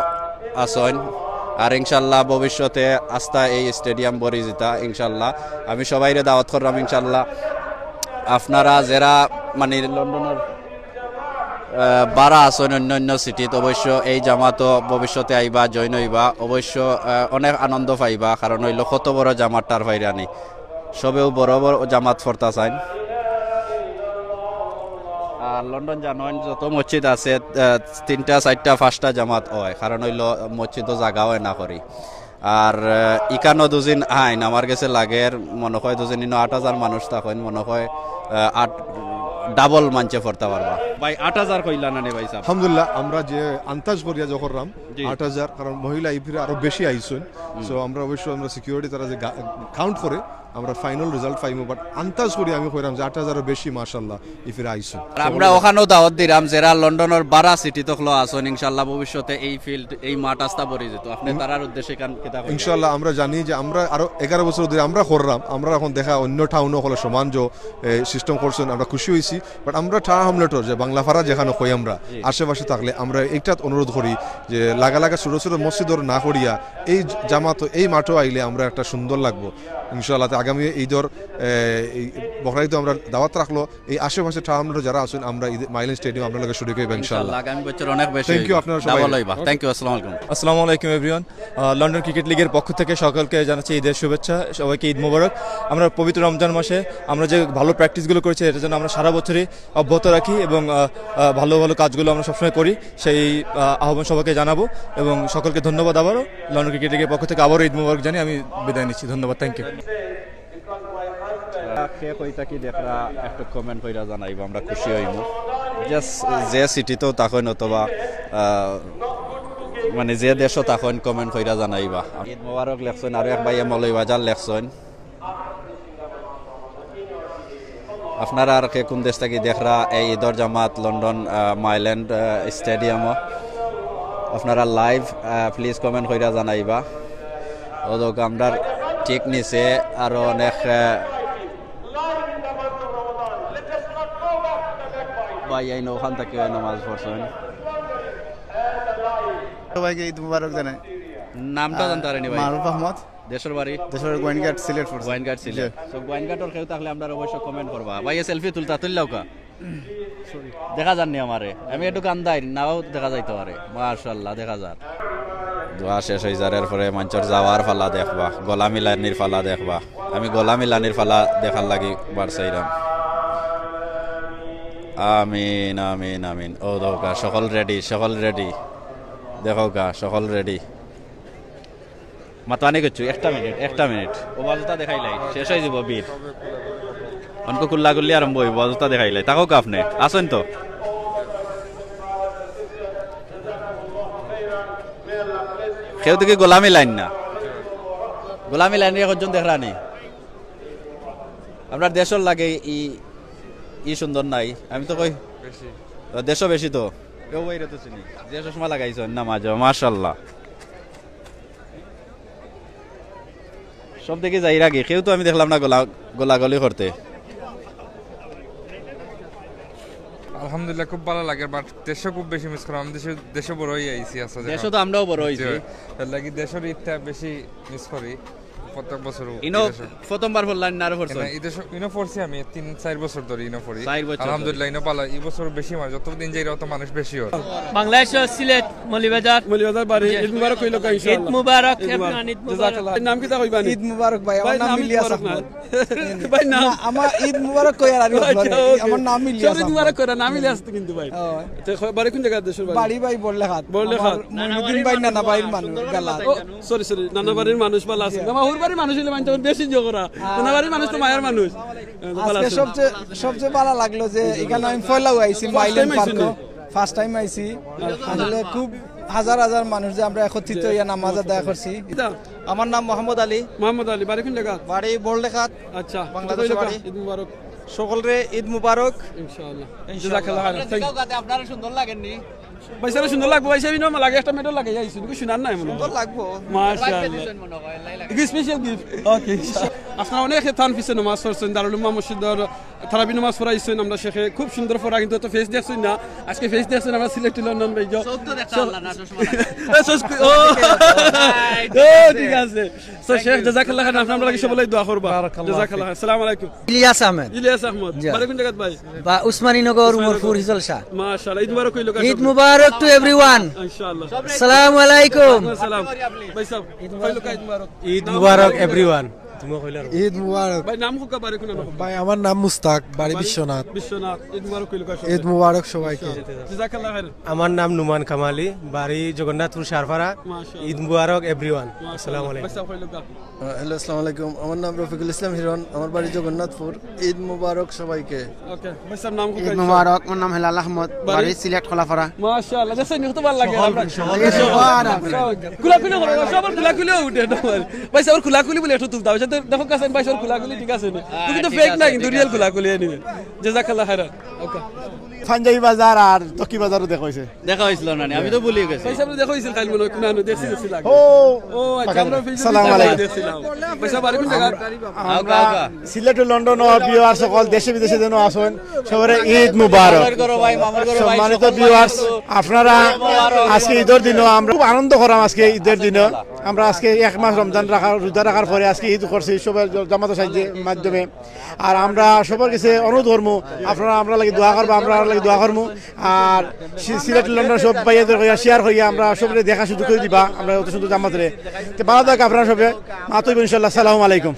আছইন। আর ইনশাল্লাহ ভবিষ্যতে আস্তা এই স্টেডিয়াম ভরি যিতা ইনশাল্লাহ। আমি সবাইরে দাওয়াত কররাম ইনশাল্লাহ। আপনারা যেরা মানে লন্ডনর, আহ, বারা আছইন অন্য অন্য সিটিত, অবশ্য এই জামাতো ভবিষ্যতে আইবা, জয়েন অইবা, অবশ্য, আহ, অনেক আনন্দ পাইবা, কারণ অইলো কত বড় জামাত টের পাইরানি। সবেউ বড় বড় জামাত পড়তা চাইন। আর লন্ডন জানইন যত মসজিদ আছে, আহ, তিনটা, চাইরটা, পাঁচটা জামাত অয়, কারণ অইলো মসজিদো জাগা অয় না করি। আর, আহ, ইকানো দুজিন আইন, আমার গেছে লাগের, মনো কয় দুজিন ইনো আট হাজার মানুষ থাকইন, মনো কয়, আহ, আট, ডাবল মানষে পড়তা পারবা। ভাই, আট হাজার কইলা না নি ভাই সাব? আলহামদুলিল্লাহ, আমরা যে আন্দাজ করিয়া যে কররাম, জি। আট হাজার, কারণ মহিলা ই ফিরে আরো বেশি আইছইন। হুম। So আমরা অবশ্য আমরা সিকিউরিটি তারা যে গা-, কাউন্ট করে, আমরা ফাইনাল রেজাল্ট পাইমু, বাট আন্দাজ করি আমি কইরাম যে আট হাজারও বেশি মাশাআল্লাহ ইফিরা আইছইন। আর আমরা ওখানেও দাওয়াত দিলাম, যারা লন্ডনের বারা সিটি তকলো আছইন, ইনশাআল্লাহ ভবিষ্যতে এই ফিল্ড, এই মাঠ আস্তা ভরি যেত। আপনি তারার উদ্দেশ্যে কান কিতা কইবেন? ইনশাআল্লাহ আমরা জানি যে আমরা আরো এগারো বছর ধরে আমরা করলাম, আমরা এখন দেখা অন্য টাউনও হলো সমান যে সিস্টেম করছইন, আমরা খুশি হইছি। বাট আমরা ঠার হামলেটর যে বাংলাপাড়া যেখানো কই আমরা আশেপাশে থাকলে আমরা এইটাত অনুরোধ করি যে লাগা লাগা ছোট ছোট মসজিদর না করিয়া এই জামাত এই মাঠও আইলে আমরা একটা সুন্দর লাগবো ইনশাআল্লাহ। তো আগামী ঈদর এ, এই বকরা ঈদও আমরা দাওয়াত রাখলো, এই আশেপাশে ঠার হামলেটর যারা আছইন আমরা ঈদ মাইলেন স্টেডিয়াম আপনার লগে শরিক হইবা ইনশাআল্লাহ। আগামী বছর অনেক বেশি Thank you, আপনারা সবাই। ডাবল হইবা। Thank you. আসসালামু আলাইকুম। আসসালামু আলাইকুম এভরিওয়ান। লন্ডন ক্রিকেট লিগের পক্ষ থেকে সকলকে জানাচ্ছি ঈদের শুভেচ্ছা, সবাইকে ঈদ মোবারক। আমরা পবিত্র রমজান মাসে আমরা যে ভালো প্র্যাকটিসগুলো করেছি, এটার জন্য আমরা সারা বছরই অব্যাহত রাখি এবং আহ, আহ, ভালো ভালো কাজগুলো আমরা সবসময় করি, সেই আহ, আহ্বান সবাইকে জানাবো। এবং সকলকে ধন্যবাদ আবারও। লন্ডন ক্রিকেট লিগের পক্ষ থেকে আবারও ঈদ মোবারক জানিয়ে আমি বিদায় নিচ্ছি। ধন্যবাদ। Thank you. কে কই থাকি দেখরা একটু কমেন্ট কইরা জানাইবা, আমরা খুশি হইমু। জাস্ট যে সিটিতেও থাকইন অথবা আহ, মানে যে দেশও থাকইন, কমেন্ট কইরা জানাইবা। ঈদ মোবারক লেখছইন, আরো এক ভাইয়ে মৌলভীবাজার লেখছইন। আপনারা আর কে কোন দেশ থাকি দেখরা এই ঈদর জামাত লন্ডন আহ, মাইল্যান্ড আহ, স্টেডিয়ামও? আপনারা লাইভ প্লিজ কমেন্ট কইরা জানাইবা। ও দেখো, আমরার ঠিক নিচে আরো অনেক আহ, ভাই আইন ওখান থাকি নামাজ পড়ছইন। সবাইকে ঈদ মুবারক জানাই। নামটা জানতে পারিনি ভাই। মারুফ আহমদ। দেশর বাড়ি? দেশর বাড়ি গোয়েনঘাট, সিলেট পড়ছে। গোয়েনঘাট, সিলেট। তো গোয়েনঘাটর কেউ থাকলে আমরার অবশ্য কমেন্ট করবা। ভাই, সেলফি তুলতা, তুললাউক্কা। দেখা যারনি আমারে, আমি একটু কান্দাই, নাও দেখা যাইতে পারে। মাশাআল্লাহ, দেখা যার। দোয়া শেষ হই যার, এরপরে মানষর যাওয়ার ফালা দেখবা, গলা মিলানির ফালা দেখবা। আমি গলা মিলানির ফালা দেখার লাগি বারছাইরাম। আমিন, আমিন, আমিন। ও দেখউক্কা, সকল রেডি, সকল রেডি। দেখউক্কা, সকল রেডি। মাতোয়ানি করছু, একটা মিনিট, একটা মিনিট। ও বাজুতা দেখাইলাই, শেষ হয়ে যাব ভিড়। অনকু কুল্লাকুল্লি আরম্ভ হইব, বাজুতা দেখাইলাই। থাকউক্কা আপনে, আছইন তো? কেউ তো কি গলা মিলাইন না? গলা মিলাইন রে, একজন দেখরানি। আমরার দেশর লাগে ই, ই সুন্দর নাই। আমি তো কই, দেশও বেশি তো। কেউ বাইরে তো চিনি। যে চশমা লাগাইছইন না মাঝে, মাশাআল্লাহ। সব দেখি যাইরাগি, কেউ তো আমি দেখলাম না গলা, গলাগলি করতে। আলহামদুলিল্লাহ, খুব ভালা লাগে, বাট দেশও খুব বেশি মিস করি। আমি দেশে, দেশে বড় হইয়া আইছি, আচ্ছা, দেশও তো আমরাও বড় হইছি। এর লাগি দেশর ঈদটা বেশি মিস করি প্রত্যেক বছর। ইনো প্রথমবার পড়লা না আরো পড়ছো? ইনো পড়ছি আমি তিন চার বছর ধরে, ইনো পড়ি। চার বছর ধরে। আলহামদুলিল্লাহ, ইনো ভালা। এই বছর বেশি মাস, যত দিন যাই অত মানুষ বেশি হয়। বাংলাদেশ, সিলেট, মৌলভীবাজার। মৌলভীবাজার বাড়ি। ঈদ মুবারক কইলো কা, ঈদ ইনশাআল্লাহ। মুবারক, ঈদ মুবারক। জাযাকাল্লাহ। নাম কিতা কইবা নি? ঈদ মুবারক ভাই, আমার ভাই, নাম নাম ঈদ ইলিয়াস মুবারক না। আহমদ। ভাই, নাম। না, আমার ঈদ মুবারক কই আর আরিফ আচ্ছা, আহমদ। ওকে। আমার নাম ইলিয়াস সব ঈদ আহমদ। মুবারক করা, নাম ইলিয়াস তো কিন্তু ভাই। ও। তো খ-, বাড়ি কোন জায়গা দেশর বাড়ি? বাড়ি ভাই বড়লেখাত। বড়লেখাত। আমার মইনুদ্দিন ভাই নানা ভাইর মানুষ, গালা। ও, সরি, সরি, নানা বাড়ির মানুষ ভালা আছে। জি। আমার হুর বাড়ির মানুষ হইলে মানুষ আমার বেশি ইয়ে করা। নানা বাড়ির মানুষ তো মায়ার মানুষ। ভালা আজকে আছে। সবচেয়ে, সবচেয়ে ভালা লাগলো যে এখানে আমি পয়লাও আইছি, first time মাইলেন আইছি পার্কও। নি? First time আইছি। আসলে খুব হাজার হাজার মানুষ যে আমরা একত্রিত হইয়া নামাজ আদায় করছি। কিতা? আমার নাম মোহাম্মদ আলী। মোহাম্মদ আলী, বাড়ি কোন জায়গা? বাড়ি বড়লেখাত। আচ্ছা, বাংলাদেশে কই এলাকা? বাড়ি। ঈদ মুবারক। সকলরে ঈদ মুবারক। ইনশাআল্লাহ। ইনশাআল্লাহ। জাযাকাল্লাহ খাইরান। Thank you। আপনারা সুন্দর লাগেননি? ভাই, স্যার, সুন্দর লাগবো। ভাই, স্যার, ইনো লাগে একটা মেডেল লাগে আইছি। কিন্তু শুনার নাই মনে হয়। সুন্দর লাগবো। মাশাআল্লাহ। Special gift। ওকে। আপনারা অনেক হেতান পিছে নামাজ পড়ছেন, দারুল উম্মাহ মসজিদর তারাবি নামাজ পড়াইছেন আমরা শেষে। খুব সুন্দর পড়া, কিন্তু তো ফেস দেখছেন না। আজকে ফেস দেখছেন আমরা সিলেটি লন্ডন ভাই। চোখ তো দেখতে পারলাম না, চশমা লাগাই। এ, চশমা, ও। ও, ঠিক আছে। তো শেখ, জাযাকাল্লাহ খাইরান, আপনারা লাগি সবাই দোয়া করবা। বারাকাল্লাহ জাযাকাল্লাহ। ফিক। আসসালামু আলাইকুম। ইলিয়াস আহমেদ। ইলিয়াস আহমদ। জি। বাড়ি কোন জায়গাত ভাই? বা উসমানীনগর, উসমানীনগর। উমরপুর, হিজল শাহ। মাশাআল্লাহ, ঈদ মুবারক কইলো কা? ঈদ মুবারক to everyone। ইনশাআল্লাহ। আসসালামু আলাইকুম। ওয়ালাইকুম আসসালাম। ভাই সাহেব, কইলো কা ঈদ মুবারক? ঈদ মুবারক everyone। তুমি কইলা? ঈদ মুবারক। ভাই, নাম কউক্কা, বাড়ি কোন নাম? ভাই, আমার নাম মুস্তাক, বাড়ি বাড়ি? বিশ্বনাথ। বিশ্বনাথ। ঈদ মুবারক কইলো কা সবাই? ঈদ মুবারক সবাইকে। জাযাকাল্লাহ খাইরান। আমার নাম নুমান কামালি, বাড়ি জগন্নাথপুর সারপাড়া। মাশাআল্লাহ। ঈদ মুবারক everyone। মাশাআল্লাহ। আসসালামু আলাইকুম। ভাই সাহেব, কইলো কা? হ্যালো, আসসালামু আলাইকুম। আমার নাম রফিকুল ইসলাম হিরন, আমার বাড়ি জগন্নাথপুর। ঈদ মুবারক সবাইকে। ওকে, ভাই সাহেব, নাম কউক্কা? ঈদ মুবারক, আমার নাম হেলাল আহমদ, বাড়ি? বাড়ি সিলেট কলাপাড়া। মাশাআল্লাহ, দেখছেন, কত ভালা লাগে। সহল, আমরা সহল। ঈদ মুবারক। খোলাখুলি করো, সবার খোলাখুলি উঠে না। ভাই সাহেব, খোলাখুলি বলে একটু তুলতে হবে। দেখো কাছে ভাই, সব খোলাখুলি ঠিক আছে নি? হ্যাঁ, তুমি তো ঠিক ফেক আছে, না, কিন্তু ঠিক রিয়েল আছে। খোলাখুলি আনিবে। জাযাকাল্লাহ খাইরান। ওকে। পাঞ্জাবি বাজার আর তকি বাজারও দেখা হইছে। দেখা হইছিল না নি? আমি তো ভুলি গেছি। ভাই সাহেব, দেখা হইছিল কাল মনে হয়, কোন আনো দেখছি, দেখছি লাগে। ও, ও, আচ্ছা, আমরা Facebook-এ সালাম আলাইকুম। দেখছিলাম। ভাই সাহেব, বাড়ি কোন জায়গা? আমরা আওকা, আওকা। সিলেট ও লন্ডন ও ভিউয়ার সকল দেশে বিদেশে যেন আছেন, সবারে ঈদ মুবারক। মামর ঘরো ভাই, মামর ঘরো ভাই, সম্মানিত সকল ভিউয়ার্স, ভাই, আপনারা ঈদ মুবারক। আজকে ঈদের দিনও আমরা খুব আনন্দ করাম। আজকে ঈদের দিনও আমরা আজকে এক মাস রমজান রাখার, রোজা রাখার পরে আজকে ঈদ করছি সবাই জ-, জামাতের সাহায্যে, মাধ্যমে। আর আমরা সবার কাছে অনুরোধ করমু, আপনারা আমরা লাগি দোয়া করবা, আমরা লাগি দোয়া করমু। আর সি-, সিলেট লন্ডন সব ভাইয়াদের কইয়া শেয়ার কইয়া আমরা সবরে দেখা সুযোগ করে দিবা, আমরা অত সুন্দর জামাতরে। তো ভালো থাক আপনারা সবে, মাতইব ইনশাআল্লাহ। আসসালামু আলাইকুম।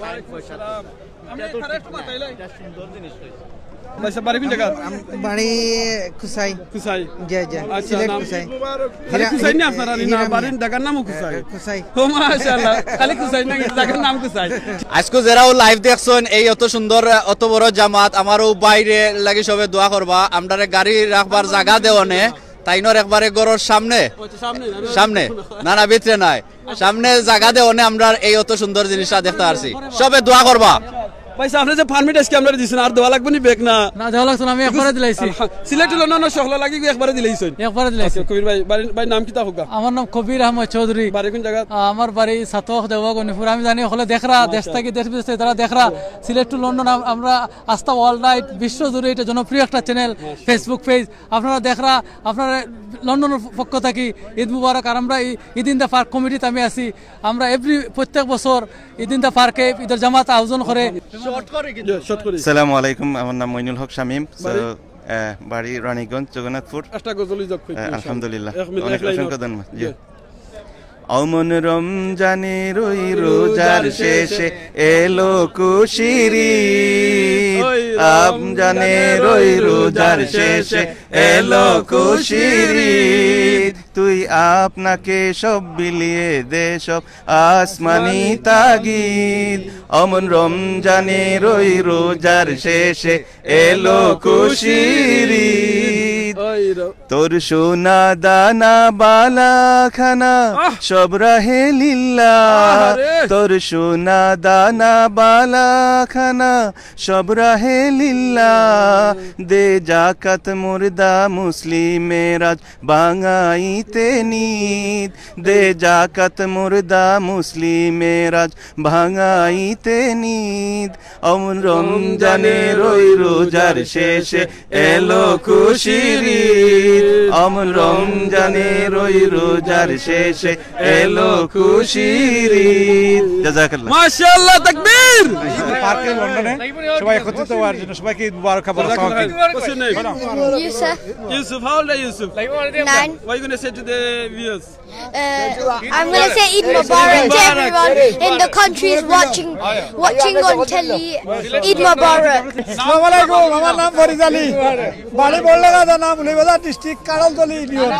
ভাই সাহেব, বাড়ি কোন জায়গা? আম-, বাড়ি কুসাই। কুসাই। জি, জি। আচ্ছা, সিলেট নাম? কুসাই। খালি কুসাই না আপনারা, না, বাড়ির জায়গার নামও কুসাই? কুসাই। ও মাশাআল্লাহ, খালি কুসাই না, জায়গার নাম কুসাই। আজকে যারাও লাইভ দেখছেন, এই অত সুন্দর, অত বড় জামাত, আমারও বাইরে লাগি সবে দোয়া করবা, আমরারে গাড়ি রাখবার জায়গা দেওনে, তাইনর একবারে ঘরর সামনে। আচ্ছা, সামনে, না, না, সামনে। না, না, ভিতরে নাই। সামনে জায়গা দেওনে আমরার এই অত সুন্দর জিনিসটা দেখতে পারছি। সবে দোয়া করবা। ভাই সাহেব, আপনি যে পারমিট আজকে আমরারে দিছেন, আর দেওয়া লাগবে নি ব্যাগ না? না, দেওয়া লাগছে না, আমি একবারে দিলাইছি। আলহা-, সিলেটি লন্ডন সহলা লাগি একবারে দিলাইছেন। একবারে দিলাইছি। আচ্ছা, কবির ভাই, বাড়ি, ভাই নাম কিতা হোক? আমার নাম কবির আহমদ চৌধুরী। বাড়ি কোন জায়গা? আ, আমার বাড়ি ছাতক, দেওয়া গণিপুর। আমি জানি হকলে দেখরা, দেশ থাকি, দেশ বিদেশ থাকি তারা দেখরা। সিলেট টু লন্ডন আম-, আমরা আস্তা ওয়ার্ল্ড নাইট, বিশ্ব জুড়ে এটা জনপ্রিয় একটা চ্যানেল, Facebook পেজ। আপনারা দেখরা, আপনারা লন্ডনের পক্ষ থাকি ঈদ মুবারক। আর আমরা এই ঈদ ইন দা পার্ক কমিটিতে আমি আছি। আমরা এভরি, প্রত্যেক বছর ঈদ ইন দা পার্কে ঈদের জামাত আয়োজন করে। শর্ট করে কিন্তু। জি, শর্ট করে। আসসালামু আলাইকুম, আমার নাম মইনুল হক শামীম। বাড়ি? So, আহ, বাড়ি রানীগঞ্জ, জগন্নাথপুর। একটা গজল ইজাব করি, আহ, ইনশাআল্লাহ। আলহামদুলিল্লাহ। এক মিনিট, অনেক এক লাইন অসংখ্য অর। ধন্যবাদ। জি। জি। অমন রমজানের ওই রোজার শেষে এলো খুশির ঈদ। ওই রমজানের ওই রোজার শেষে এলো খুশির ঈদ। তুই আপনাকে সব বিলিয়ে দে সব আসমানি তাগিদ। অমন রমজানের ওই রোজার শেষে এলো খুশির ঈদ। ওই র- তোর সোনা দানা বালাখানা আহ! সব রাহে লিল্লা। আহারে! তোর সোনা দানা বালাখানা সব রাহে লিল্লা। দে জাকাত মুর্দা মুসলিমের আজ ভাঙাইতে নিদ। দে জাকাত মুর্দা মুসলিমের আজ ভাঙাইতে নিদ। অমন রমজানের ওই রোজার শেষে এলো খুশির ঈদ। অমন রমজানের ওই রোজার শেষে এলো খুশির ঈদ। জাযাকাল্লাহ। মাশাআল্লাহ, তাকবীর। পার্কে লন্ডনে সবাই একত্রিত হওয়ার জন্য সবাইকে ঈদ মুবারক। What's your name? Yusuf. Yusuf, how old are you, Yusuf? Nine. What are you gonna say to the viewers? Uh, I'm gonna say Eid Mubarak to everyone in the countries watching, watching on telly. Eid Mubarak. আসসালামু আলাইকুম, আমার নাম ফরিদ আলী, বাড়ি বড়লেখা থানা, মৌলভীবাজার ডিস্ট্রিক্ট, কাড়লতলী ইউনিয়ন।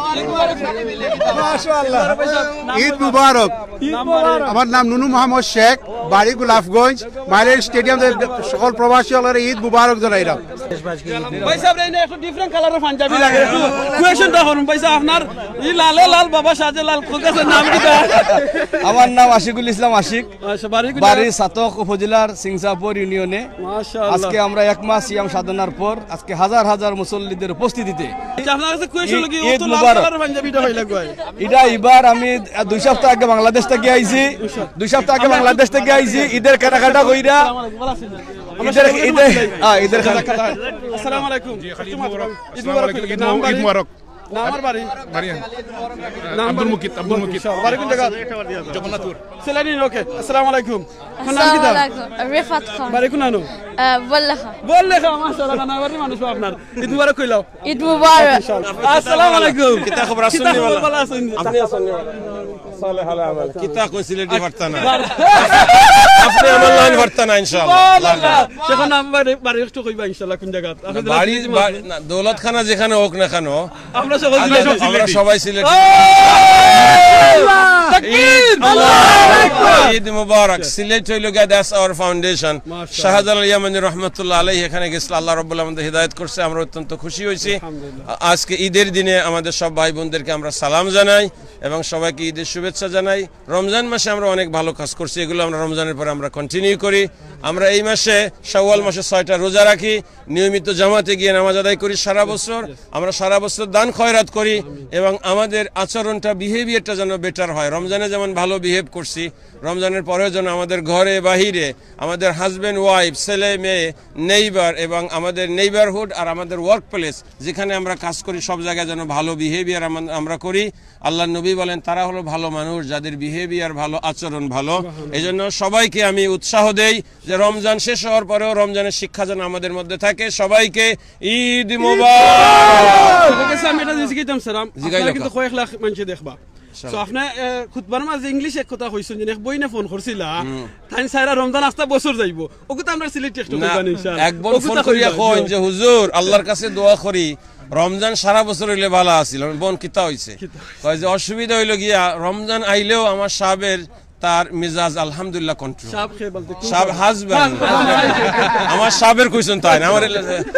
মাশাআল্লাহ। ঈদ মুবারক। ঈদ মুবারক। আমার নাম নুনু মোহাম্মদ শেখ, বাড়ি গোলাপগঞ্জ, মাইলের স্টেডিয়াম। সকল প্রবাসী অকলরে ঈদ মুবারক জানাইলাম। ভাই সাহেব, এই একটু ডিফারেন্ট কালারের পাঞ্জাবি লাগে, একটু কোয়েশ্চেনটা করুন ভাই সাহেব, আপনার এই লালে লাল বাবা শাহজালাল কোকাসের নাম কিতা? আমার নাম আশিকুল ইসলাম আশিক। আচ্ছা, বাড়ি কোথায়? বাড়ি ছাতক উপজেলার সিংসাপুর ইউনিয়নে। মাশাআল্লাহ। আজকে আমরা এক মাস সিয়াম সাধনার পর আজকে হাজার হাজার মুসল্লিদের উপস্থিতিতে আচ্ছা, আপনার কাছে কোয়েশ্চেন ঈদ, কি, ও ঈদ তো লাল মুবারক। কালারের পাঞ্জাবিটা হইলা কই? এটা এবার আমি, আহ, দুই সপ্তাহ আগে বাংলাদেশ থেকে আইছি। দুই সপ্তাহ আগে বাংলাদেশ থেকে আইছি, ঈদের কেনাকাটা কইরা। আসসালামু আলাইকুম, ভালো আছেন? আমরা ঈদের, সবাই ঈদের, ঈদ মুবারক। আহ, ঈদের কেনাকাটা। আসসালামু আলাইকুম। জি, ঈদ মুবারক। ঈদ মুবারক। নাম বাড়ি? আমার বাড়ি? নাম আব্দুল মুকিত। নাম আব্দুল বাড়ি? মুকিত, আব্দুল মুকিত। বাড়ি কোন জায়গা? জগন্নাথপুর। সিলেটি, ওকে। আসসালামু আলাইকুম। আপনার নাম কিতা? আসসালামু আলাইকুম। রেফাত খান। বাড়ি কোন আনো? আহ, বল্লেখা। বল্লেখা, মাশাআল্লাহ, কানাবাড়ির মানুষ আপনার। ঈদ মুবারক কইলাও। ঈদ মুবারক। আসসালামু আলাইকুম। কিতা খবর, আছেন নি ভালা? ভালা আছেন নি? আপনি আছেন নি ভালা? সালেহ আলা আমাল। কিতা কই সিলেটি পারতা না? আপনি আমার লাইন পারতা না, ইনশাআল্লাহ। সুবহানাল্লাহ। এখন নাম বাড়ি, বাড়ি একটু কইবা, ইনশাআল্লাহ, কোন জায়গা? আপনি বাড়ি, বাড়ি, না, দৌলতখানা যেখানে হোক না কেন, আমরা সবাই আমরা সিলেটি। সব-, আমরা সবাই সিলেটি। আল্লাহু আকবার। ঈদ মুবারক। ঈদ মুবারক। সিলেট হইল গিয়া, that's our foundation। মাশাআল্লাহ। শাহজালাল ইয়ামানি রহমতুল্লাহ আলাইহি এখানে গেছিল, আল্লাহ রাব্বুল আলামিন আমাদের হিদায়াত করছে, আমরা অত্যন্ত খুশি হইছি। আলহামদুলিল্লাহ। আ-, আজকে ঈদের দিনে আমাদের সব ভাই বোনদেরকে আমরা সালাম জানাই এবং সবাইকে ঈদের শুভেচ্ছা শুভেচ্ছা জানাই। রমজান মাসে আমরা অনেক ভালো কাজ করছি, এগুলো আমরা রমজানের পরে আমরা কন্টিনিউ করি। আমরা এই মাসে, শাওয়াল মাসে ছয়টা রোজা রাখি, নিয়মিত জামাতে গিয়ে নামাজ আদায় করি সারা বছর। আমরা সারা বছর দান খয়রাত করি এবং আমাদের আচরণটা, বিহেভিয়ারটা যেন বেটার হয়। রমজানে যেমন ভালো বিহেভ করছি, রমজানের পরেও যেন আমাদের ঘরে বাহিরে, আমাদের হাজব্যান্ড ওয়াইফ, ছেলে মেয়ে, নেইবার এবং আমাদের নেইবারহুড আর আমাদের ওয়ার্ক প্লেস, যেখানে আমরা কাজ করি, সব জায়গায় যেন ভালো বিহেভিয়ার আমরা করি। আল্লাহর নবী বলেন, তারা হলো ভালো মানুষ যাদের বিহেভিয়ার ভালো, আচরণ ভালো। এই জন্য সবাইকে আমি উৎসাহ দেই যে রমজান শেষ হওয়ার পরেও রমজানের শিক্ষা যেন আমাদের মধ্যে থাকে। সবাইকে ঈদ মোবারক। ঠিক আছে, আমি একটা জিনিস জিগাইতাম স্যার, আম- জিগাইলাও। আপনারা কিন্তু কয়েক লাখ মানুষে দেখবা। তো আপনি খুতবার মাঝে ইংলিশ এক কথা কইছেন যে এক বইনে ফোন করছিলা, তাই সারা রমজান আস্তা বছর যাইবো। ওকে তো আমরা সিলেট টেক্সট না, কইবা ইনশাআল্লাহ। এক বোন ওকে ফোন তো করিয়া কইবা। কইন যে, "হুজুর, আল্লাহর কাছে দোয়া করি, রমজান সারা বছর হইলে ভালা আছিল।" আমি, "বোন, কিতা হইছে?" কিতা? কয় যে, "অসুবিধা হইল গিয়া, রমজান আইলেও আমার সাবের, তার মেজাজ আলহামদুলিল্লাহ কন্ট্রোল।" সাব খে বলতে কি সাব বলে? হাজব্যান্ড। আমার সাবের কইছেন তাই না, আমার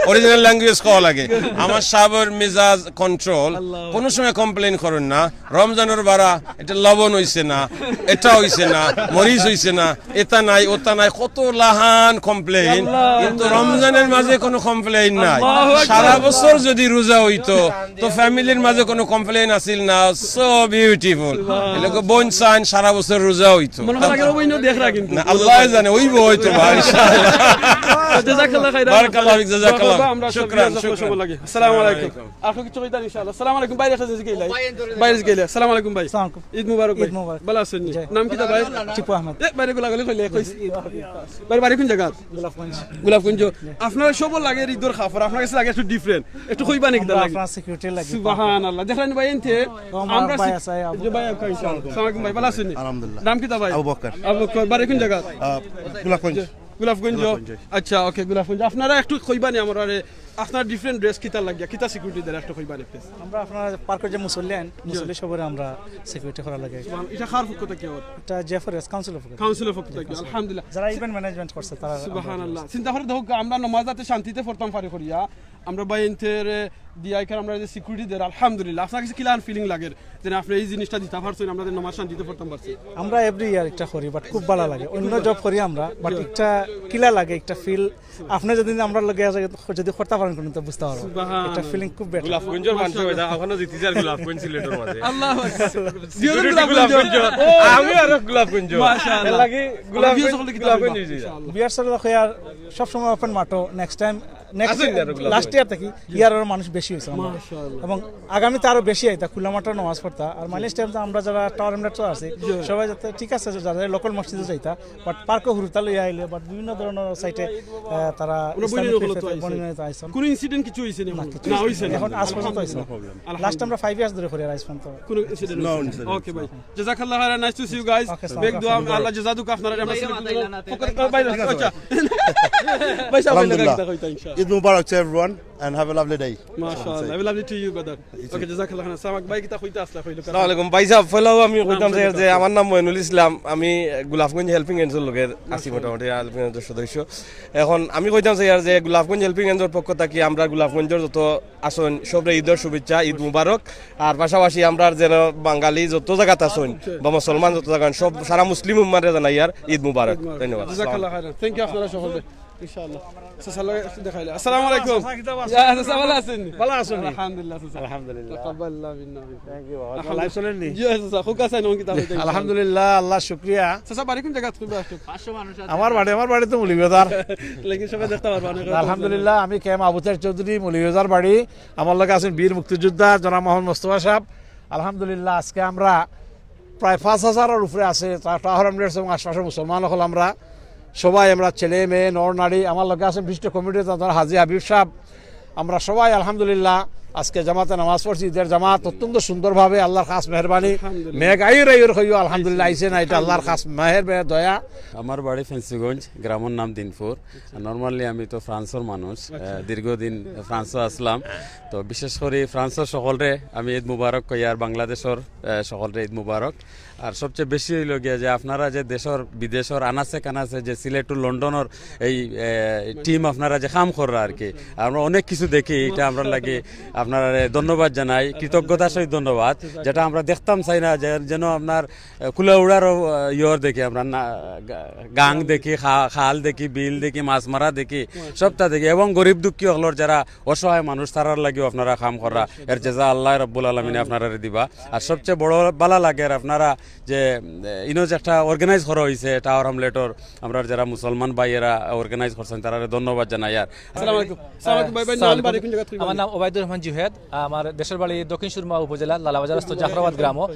অরিজিনাল ল্যাঙ্গুয়েজ কওয়া লাগে। আমার সাবের মেজাজ কন্ট্রোল, আল্লাহ। কোনো সময় কমপ্লেন করেন না। রমজানের বারা এটা লবণ হইছে না, এটা হইছে না, মরিচ হইছে না, এটা নাই, ওটা নাই, কত লাহান কমপ্লেন, আল্লাহ। কিন্তু রমজানের মাঝে কোনো কমপ্লেন নাই। আল্লাহু আকবার। সারা বছর যদি রোজা হইতো, তো ফ্যামিলির মাঝে কোনো কমপ্লেন আছিল না। So beautiful. এলাকা বোন চাইন সারা বছর রোজা হইতো। মনে হয় আগের বইনও দেখরা কিন্তু। না, আল্লাহ জানে, ওই বই তো ভাই, ইনশাআল্লাহ। জাযাকাল্লাহ খাইরান। বারাকাল্লাহ ফিক, জাযাকাল্লাহ। বাবা, আমরা শুকরান, শুকরান। আসসালামু আলাইকুম। আর কিছু কইতা ইনশাআল্লাহ। আসসালামু আলাইকুম। বাইরে আছে জিকে ইলাই। বাইরে জিকে ইলাই। আসসালামু আলাইকুম ভাই। আসসালামু আলাইকুম। ঈদ মুবারক ভাই। ঈদ মুবারক। ভালো আছেন নি? জি। নাম কিতা ভাই? টিপু আহমেদ। এ, বাইরে গুলা গলি কইলে কইস। ভাই, বাড়ি কোন জায়গা? গোলাপগঞ্জ। গোলাপগঞ্জ। আপনারা সব লাগে ঈদর কাপড়, আপনার কাছে লাগে একটু ডিফারেন্ট। একটু কইবা নাকি আমরা লাগে? আপনার সিকিউরিটি লাগে। সুবহানাল্লাহ। দেখলেন ভাই এনতে ও, আমার আমরা ভাই সি- আছে, আবু যে ভাই, আপনার ইনশাআল্লাহ। আসসালামু আলাইকুম ভাই, ভালো আছেন নি? আলহামদুলিল্লাহ। নাম কিতা ভাই? আবু বকর। আবু বকর। বাড়ি কোন জায়গা? আহ, গোলাপগঞ্জ। গোলাপগঞ্জ। আচ্ছা, ওকে, গোলাপগঞ্জ। আপনারা একটু কইবা নি আমার আরে, আপনার ডিফারেন্ট ড্রেস কিতা লাগিয়া, কিতা সিকিউরিটি দেন একটু কইবা নি প্লিজ। আমরা আপনার পার্কের যে মুসল্লি আইন, মুসল্লি সবরে আমরা সিকিউরিটি করা লাগে। এটা কার পক্ষ থেকে ওর? এটা জেফারেস কাউন্সিলর পক্ষ থেকে। কাউন্সিলর পক্ষ থেকে, আলহামদুলিল্লাহ। যারা ইভেন্ট ম্যানেজমেন্ট করছে তারা। সুবহানাল্লাহ। চিন্তা করে দেখো, আমরা নমাজ যাতে শান্তিতে পড়তাম পারি করিয়া, আমরা ভাই এনতে দিয়া এখানে আমরা যে সিকিউরিটি দের, আলহামদুলিল্লাহ। আপনার কাছে কিলান ফিলিং লাগে যে আপনি এই জিনিসটা দিতে পারছেন, আমরা যে নমাজ শান্তিতে পড়তাম পারছি? আমরা এভরি ইয়ার একটা করি, বাট খুব ভালো লাগে। অন্য জব করি আমরা, বাট একটা কিলা লাগে, একটা ফিল। আপনি যদি আমরা লগে আছে, যদি করতে পারেন কোনো, তো বুঝতে পারবো। সুবহানাল্লাহ। একটা ফিলিং খুব বেটার। গোলাপগঞ্জের মানুষ হয়ে যায়, ওখানে জিতে যার গোলাপগঞ্জ সিলেটের মাঝে। আল্লাহ আকবার। সিকিউরিটি গোলাপগঞ্জ। গোলাপগঞ্জ। ও। আমি আরো গোলাপগঞ্জ। মাশাআল্লাহ। এর লাগি গোলাপগঞ্জ, গোলাপগঞ্জ হয়ে যায়। বিয়ার সাথে দেখো ইয়ার সবসময় ওপেন মাঠো, নেক্সট টাইম, নেক্সট আসেন না, গোলাপগঞ্জ। লাস্ট ইয়ার থাকি ইয়ার আরো মানুষ বেশি হয়েছে আমরা। মাশাআল্লাহ। এবং আগামীতে আরো বেশি আইতা, খোলা মাঠে নামাজ পড়তা। আর মাইলেজ টাইম তো আমরা যারা টাওয়ার এমলেটস আছি, সবাই যাতে ঠিক আছে, যারা লোকাল মসজিদে যাইতা, বাট পার্কও হুরুতা লইয়া আইলে, বাট বিভিন্ন ধরনের সাইটে, আহ, তারা ওরা ইসলামিক বইনের ওগুলো তো ফেসে আইছে। বইনের তো আইছেন। কোনো ইনসিডেন্ট কিছু হইছে নি না, এখন? কিছু না, হইছে না। এখন আজ পর্যন্ত হইছে না। আলহামদুলিল্লাহ। লাস্ট আমরা ফাইভ ইয়ার্স ধরে করি আর আজ পর্যন্ত। কোনো ইনসিডেন্ট হইছে না। ওকে ভাই। জাযাকাল্লাহ খাইরান, nice to see you guys. Okay, আসসালামু বেগ দোয়া, আল্লাহ জাযা দুক আপনারা। আমরা সিলেট বাইরে, আচ্ছা। ভাই সাহেব, আলহামদুলিল্লাহ। কিতা কইতা ইনশাআল্লাহ। Eid Mubarak to everyone and have a lovely day. মাশাআল্লাহ। Have a lovely to you, brother. ওকে, জাযাকাল্লাহ খাইরান। সামাক ভাই, কিতা কইতা আসলা, কইলো কথা। আসসালামু আলাইকুম। ভাই সাহেব, পয়লাও আমি কইতাম চাই যে আমার নাম মইনুল ইসলাম, আমি গোলাপগঞ্জ হেল্পিং হ্যান্ডসর লগে আছি, মোটামুটি হেল্পিং হ্যান্ডসর সদস্য। এখন আমি কইতাম চাই আর যে গোলাপগঞ্জ হেল্পিং হ্যান্ডসর পক্ষ থাকি আমরা গোলাপগঞ্জর যত আছইন সবরে ঈদর শুভেচ্ছা, ঈদ মুবারক। আর পাশাপাশি আমরা যেন বাঙালি যত জাগাত আছইন বা মুসলমান যত জাগাত সব সারা মুসলিম উম্মারে জানাই আর ঈদ মুবারক। ধন্যবাদ। জাযাকাল্লাহ খাইরান। থ্যাংক ইউ আপনারা সকলকে। ইনশাআল্লাহ। চাচার লগে একটু দেখাইলে। আসসালামু আলাইকুম। চাচা, কিতা অবস্থা? ইয়া, চাচা, ভালো আছেন? ভালো আছেন নি? আলহামদুলিল্লাহ, চাচা। আলহামদুলিল্লাহ। তাকাব্বালাল্লাহু মিন্না ওয়া মিনকুম। Thank you, বাবা। আলহামদুলিল্লাহ। লাইভ চলেন নি? জি, চাচা, খুব কাছে আইন, কিতা হইতে হইতে। আলহামদুলিল্লাহ, আল্লাহ শুকরিয়া। চাচা, বাড়ি কোন জায়গা? খুব আসতে। আমার বাড়ি, আমার বাড়ি তো মৌলভীবাজার। লেকিন সবাই দেখতে পারবা, অনেকে আলহামদুলিল্লাহ, আমি কে এম আবু তাহের চৌধুরী, মৌলভীবাজার বাড়ি। আমার লগে আছেন বীর মুক্তিযোদ্ধা জনাব মোহাম্মদ মোস্তফা সাহেব। আলহামদুলিল্লাহ, আজকে আমরা প্রায় পাঁচ হাজারের উপরে আছে, তা-, টাওয়ার হ্যামলেটস এবং আশপাশের মুসলমান হল আমরা। সবাই আমরা ছেলে, মেয়ে, নর, নারী, আমার লগে আছেন বিশিষ্ট কমিটির তার হাজী হাবিব সাহেব। আমরা সবাই আলহামদুলিল্লাহ আজকে জামাতে নামাজ পড়ছি, ঈদের জামাত অত্যন্ত সুন্দরভাবে, আল্লাহর খাস মেহেরবানি। আলহামদুলিল্লাহ। মেঘ আইর আইর কইও, আলহামদুলিল্লাহ, আইছে না, এটা আল্লাহর খাস মেহের বে-, দয়া। আমার বাড়ি ফেঞ্চুগঞ্জ, গ্রামের নাম দিনপুর। নরমালি আমি তো ফ্রান্সর মানুষ, আহ, দীর্ঘদিন ফ্রান্সও আসলাম। তো বিশেষ করে ফ্রান্সর সকলরে আমি ঈদ মুবারক কই, আর বাংলাদেশর, আহ, সকলরে ঈদ মুবারক। আর সবচেয়ে বেশি হইল গিয়া যে আপনারা যে দেশর বিদেশর আনাচে কানাচে যে সিলেট টু লন্ডনর এই, আহ, টিম আপনারা যে কাম কররা আর কি, আমরা অনেক কিছু দেখি, এটা আমরা লাগে আপনারারে ধন্যবাদ জানাই, কৃতজ্ঞতার সহিত ধন্যবাদ। যেটা আমরা দেখতাম চাই না, যে যেন আপনার আহ, কুলাউড়ারও, আহ, ইয়র দেখি আমরা না, গা-, গাং দেখি, খা-, খাল দেখি, বিল দেখি, মাছ মারা দেখি, সবটা দেখি। এবং গরিব দুঃখী অকলর যারা অসহায় মানুষ, তারার লাগিও আপনারা কাম করা, এর জাযা আল্লাহ রাব্বুল আলামিনে আপনারারে দিবা। আর সবচেয়ে বড় বালা লাগের আপনারা যে, আহ, ইনো যে একটা organize করা অইছে টাওয়ার হ্যামলেটর, আমরার যারা মুসলমান ভাইয়েরা organize করছইন, তারারে ধন্যবাদ জানাই। আর আসসালামু আলাইকুম। আসসালামু আলাইকুম ভাই, ভাই, নাম আসসালামু বাড়ি আলাইকুম। কোন জায়গা থেকে? আমার নাম ওবায়দুর রহমান জুহেদ। আমার দেশের বাড়ি দক্ষিণ সুরমা উপজেলা, লালাবাজারস্থ জাফরাবাদ গ্রাম। আহ,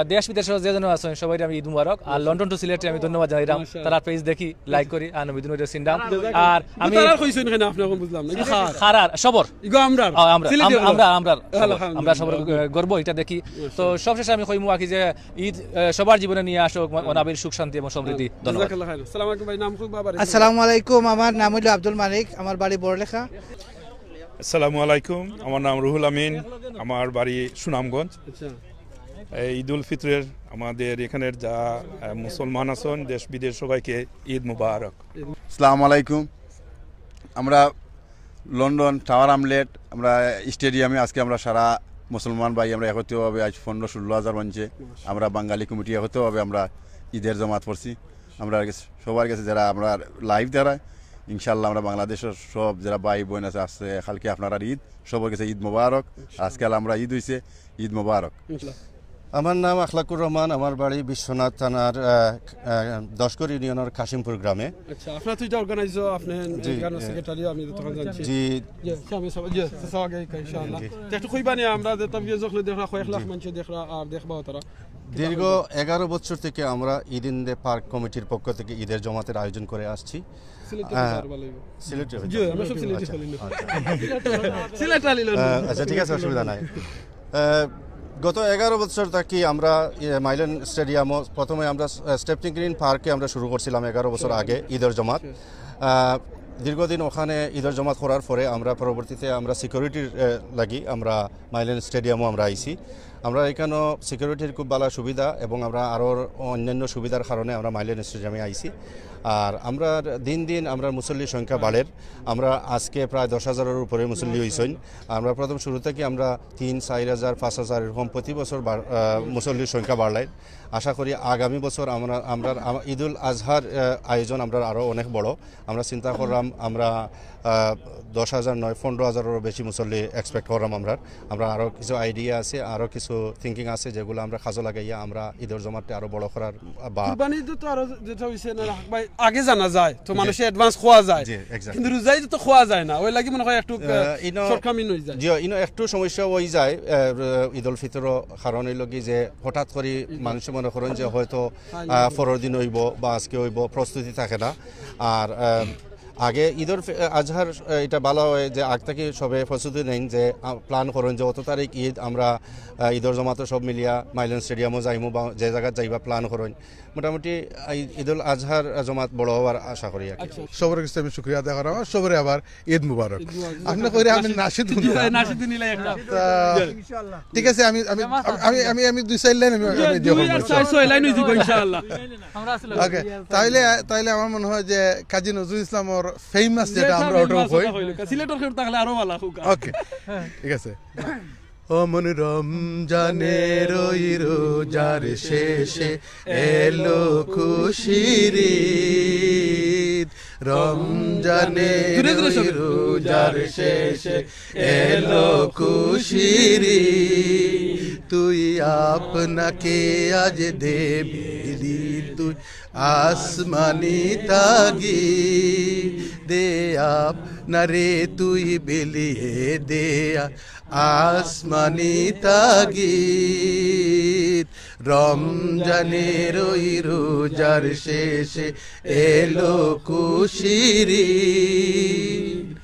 দেশ বিদেশর যে জন আছেন, সবাইরে আমি ঈদ মুবারক। আর লন্ডন টু সিলেটে আমি ধন্যবাদ জানাইরাম। মাশাআল্লাহ। তারার পেজ দেখি, লাইক করি, আর নবীদিন ওইটা সিন্ডাম। আর আমি তারার কইছেন কেন, আপনি এখন বুঝলাম না। ইগো কার? কারার, সবর। ইগো আমরার। ও, আমরা, সিলেটি আমরা, হলো। আমরা, আমরা, সবর। আলহামদুলিল্লাহ। আমরা সবর, আহ, গর্ব এটা দেখি। তো সবশেষে আমি কইমু আর কি যে ঈদ, আহ, সবার জীবনে নিয়ে আসুক ম-, অনাবিল সুখ, শান্তি এবং সমৃদ্ধি। ধন্যবাদ। জাযাকাল্লাহ খাইরান। আসসালামু আলাইকুম ভাই, বাবা। আসসালামু আলাইকুম, আমার নাম হইল আব্দুল মালিক, আমার বাড়ি বড়লেখা। আসসালামু আলাইকুম, আমার নাম রুহুল আমিন, আমার বাড়ি সুনামগঞ্জ। আচ্ছা। এই ঈদ উল ফিতরের আমাদের এখানের যা, আহ, মুসলমান আছেন, দেশ বিদেশ সবাইকে ঈদ মুবারক। আসসালামু আলাইকুম। আমরা লন্ডন টাওয়ার হ্যামলেট, আমরা স্টেডিয়ামে আজকে আমরা সারা মুসলমান ভাই আমরা একত্রিতভাবে আজ পনেরো ষোলো হাজার মঞ্চে আমরা বাঙালি কমিটি একত্রিতভাবে আমরা ঈদের জমাত পড়ছি। আমরা সবার কাছে যারা আমরা লাইভ দ্বারা, ইনশাআল্লাহ আমরা বাংলাদেশের সব যারা ভাই বোন আছে, আসছে কালকে আপনারা ঈদ, সবার কাছে ঈদ মোবারক। আজকাল আমরা ঈদ হইছে, ঈদ মোবারক। ইনশাআল্লাহ। আমার নাম আখলাকুর রহমান, আমার বাড়ি বিশ্বনাথ থানার, আহ, আহ, দশকর ইউনিয়নের কাশিমপুর গ্রামে। আচ্ছা, আপনারা তো এটা অর্গানাইজার, আপনি জি, এখানে জি। সেক্রেটারি, আমি তো তখন জানছি। জি। জি, সামনে সবাই, জি, সবাই আগে ইনশাআল্লাহ। জি। তো একটু কইবা নি, আমরা যে তবলিগ যখন দেখরা, কয়েক লাখ জি। মানুষ দেখরা আর দেখবা তারা। দীর্ঘ এগারো বছর থেকে আমরা ঈদ ইন দ্য পার্ক কমিটির পক্ষ থেকে ঈদের জমাতের আয়োজন করে আসছি। সিলেটে হ্যাঁ। তো আরো ভালো হইব। সিলেটে হইতো। জি, আমরা সব সিলেটি আচ্ছা, বলি না। আচ্ছা। সিলেট আলী লন্ডন। আহ, আচ্ছা, ঠিক আছে, অসুবিধা নাই। আহ, গত এগারো বছর থাকি আমরা, ইয়ে, মাইলেন স্টেডিয়ামও প্রথমে আমরা, আহ, স্টেপনি গ্রিন পার্কে আমরা শুরু করছিলাম এগারো বছর আগে ঈদের জমাত। আহ, দীর্ঘদিন ওখানে ঈদের জমাত করার পরে আমরা পরবর্তীতে আমরা সিকিউরিটির, আহ, লাগি আমরা মাইলেন স্টেডিয়ামও আমরা আইছি। আমরা এখানেও সিকিউরিটির খুব ভালো সুবিধা এবং আমরা আরও অন্যান্য সুবিধার কারণে আমরা মাইলেন স্টেডিয়ামে আইছি। আর আমরা দিন দিন আমরা মুসল্লির সংখ্যা বাড়ের। আমরা আজকে প্রায় দশ হাজারের উপরে মুসল্লি হইছেন। আমরা প্রথম শুরু থেকে আমরা তিন, চার হাজার, পাঁচ হাজার এরকম প্রতি বছর বাড়-, আহ, মুসল্লির সংখ্যা বাড়াই। আশা করি আগামী বছর আমরা, আমরা, আমা-, ঈদুল আজহার, আহ, আয়োজন আমরা আরও অনেক বড়। আমরা চিন্তা করলাম আমরা, আহ, দশ হাজার নয়, পনেরো হাজারেরও বেশি মুসল্লি এক্সপেক্ট করলাম আমরা। আমরা আরও কিছু আইডিয়া আছে, আরও কিছু থিঙ্কিং আছে, যেগুলো আমরা কাজে লাগাইয়া আমরা ঈদের জমাতটা আরও বড় করার, আহ, বা কুরবানি ঈদে তো আরো যেটা হইছে না, ভাই, আগে জানা যায়, তো জি। মানুষে অ্যাডভান্স খোয়া যায়। জি, exactly। কিন্তু রোজা ঈদে তো খোয়া যায় না, ওই লাগি মনে হয় একটু, আহ, আহ, ইনো shortcoming হয়ে যায়। জি, ইনো একটু সমস্যা হয়ে যায়, আহ, ঈদ উল ফিতর কারণ হইল কি যে হঠাৎ করে মানুষে মনে করেন যে হয়তো, আহ, পরের দিন হইব বা আজকে হইব, প্রস্তুতি থাকে না। আর, আহ, আগে ঈদর ফে-, আজহার, আহ, এটা ভালো হয় যে আগ থেকে সবে প্রস্তুতি নেন যে, আহ, প্ল্যান করেন যে অত তারিখ ঈদ, আমরা, আহ, ঈদর জমাতে সব মিলিয়া মাইলেন স্টেডিয়ামও যাইমু বা যে জায়গায় যাইবা প্ল্যান করেন। মোটামুটি এই ঈদুল আজহার জমাত বড় হওয়ার আশা করি আর কি। আচ্ছা। সবার কাছে আমি শুকরিয়া আদায় করাম, সবরে আবার ঈদ মুবারক। ঈদ মুবারক। আপনি কইরা আমি নাশিদ হুনতাম। নাশিদ হুনিলাই একটা। তা ইনশাআল্লাহ। ঠিক আছে, আমি, আমি, আমি, আমি, আমি দুই চার লাইন আমি, আমি দিয়ে দুই আর চার ছয় লাইন হইব ইনশাআল্লাহ। ওকে, তাইলে, তাইলে আমার মনে হয় যে কাজী নজরুল ইসলামর ফেমাস যেটা আমরা ওটা কই। সিলেটর কেউ থাকলে আরো ভালো হোক। ওকে, ঠিক আছে। অমন রমজানের ওই রোজার শেষে এলো খুশির ঈদ। রমজানের ওই রোজার শেষে এলো খুশির ঈদ। তুই আপনাকে আজ দেবে দিল তুই আসমানি তাগিদ। দে আপনারে তুই বিলিয়ে দে আসমানি তাগিদ। রমজানের ওই রোজার শেষে এলো খুশির ঈদ।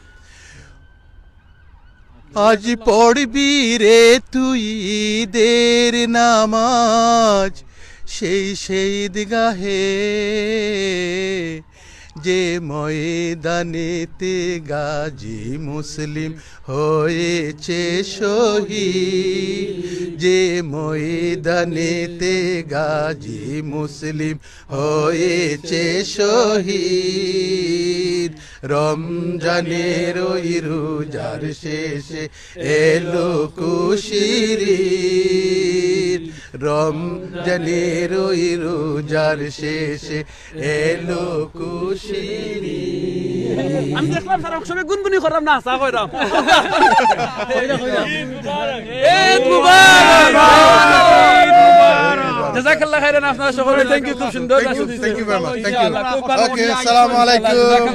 আজ পড়বি রে তুই ঈদের নামাজ সেই, সেই ঈদগাহে। যে ময়দানেতে গাজী মুসলিম হয়েছে শহীদ, যে ময়দানেতে গাজী মুসলিম হয়েছে শহীদ, রমজানের ওই রোজার শেষে এলো খুশির ঈদ, রমজানের ওই রোজার শেষে এলো খুশির ঈদ। আমি দেখলাম স্যার, সবে গুনগুনি করলাম না, চা কইলাম। ঈদ মুবারক। জাযাকাল্লাহ খাইরান, আপনারা সকলে, thank you, খুব সুন্দর। Thank you, thank you very much, thank you। ইনশাআল্লাহ, খুব ভালো। Okay, আসসালামু আলাইকুম।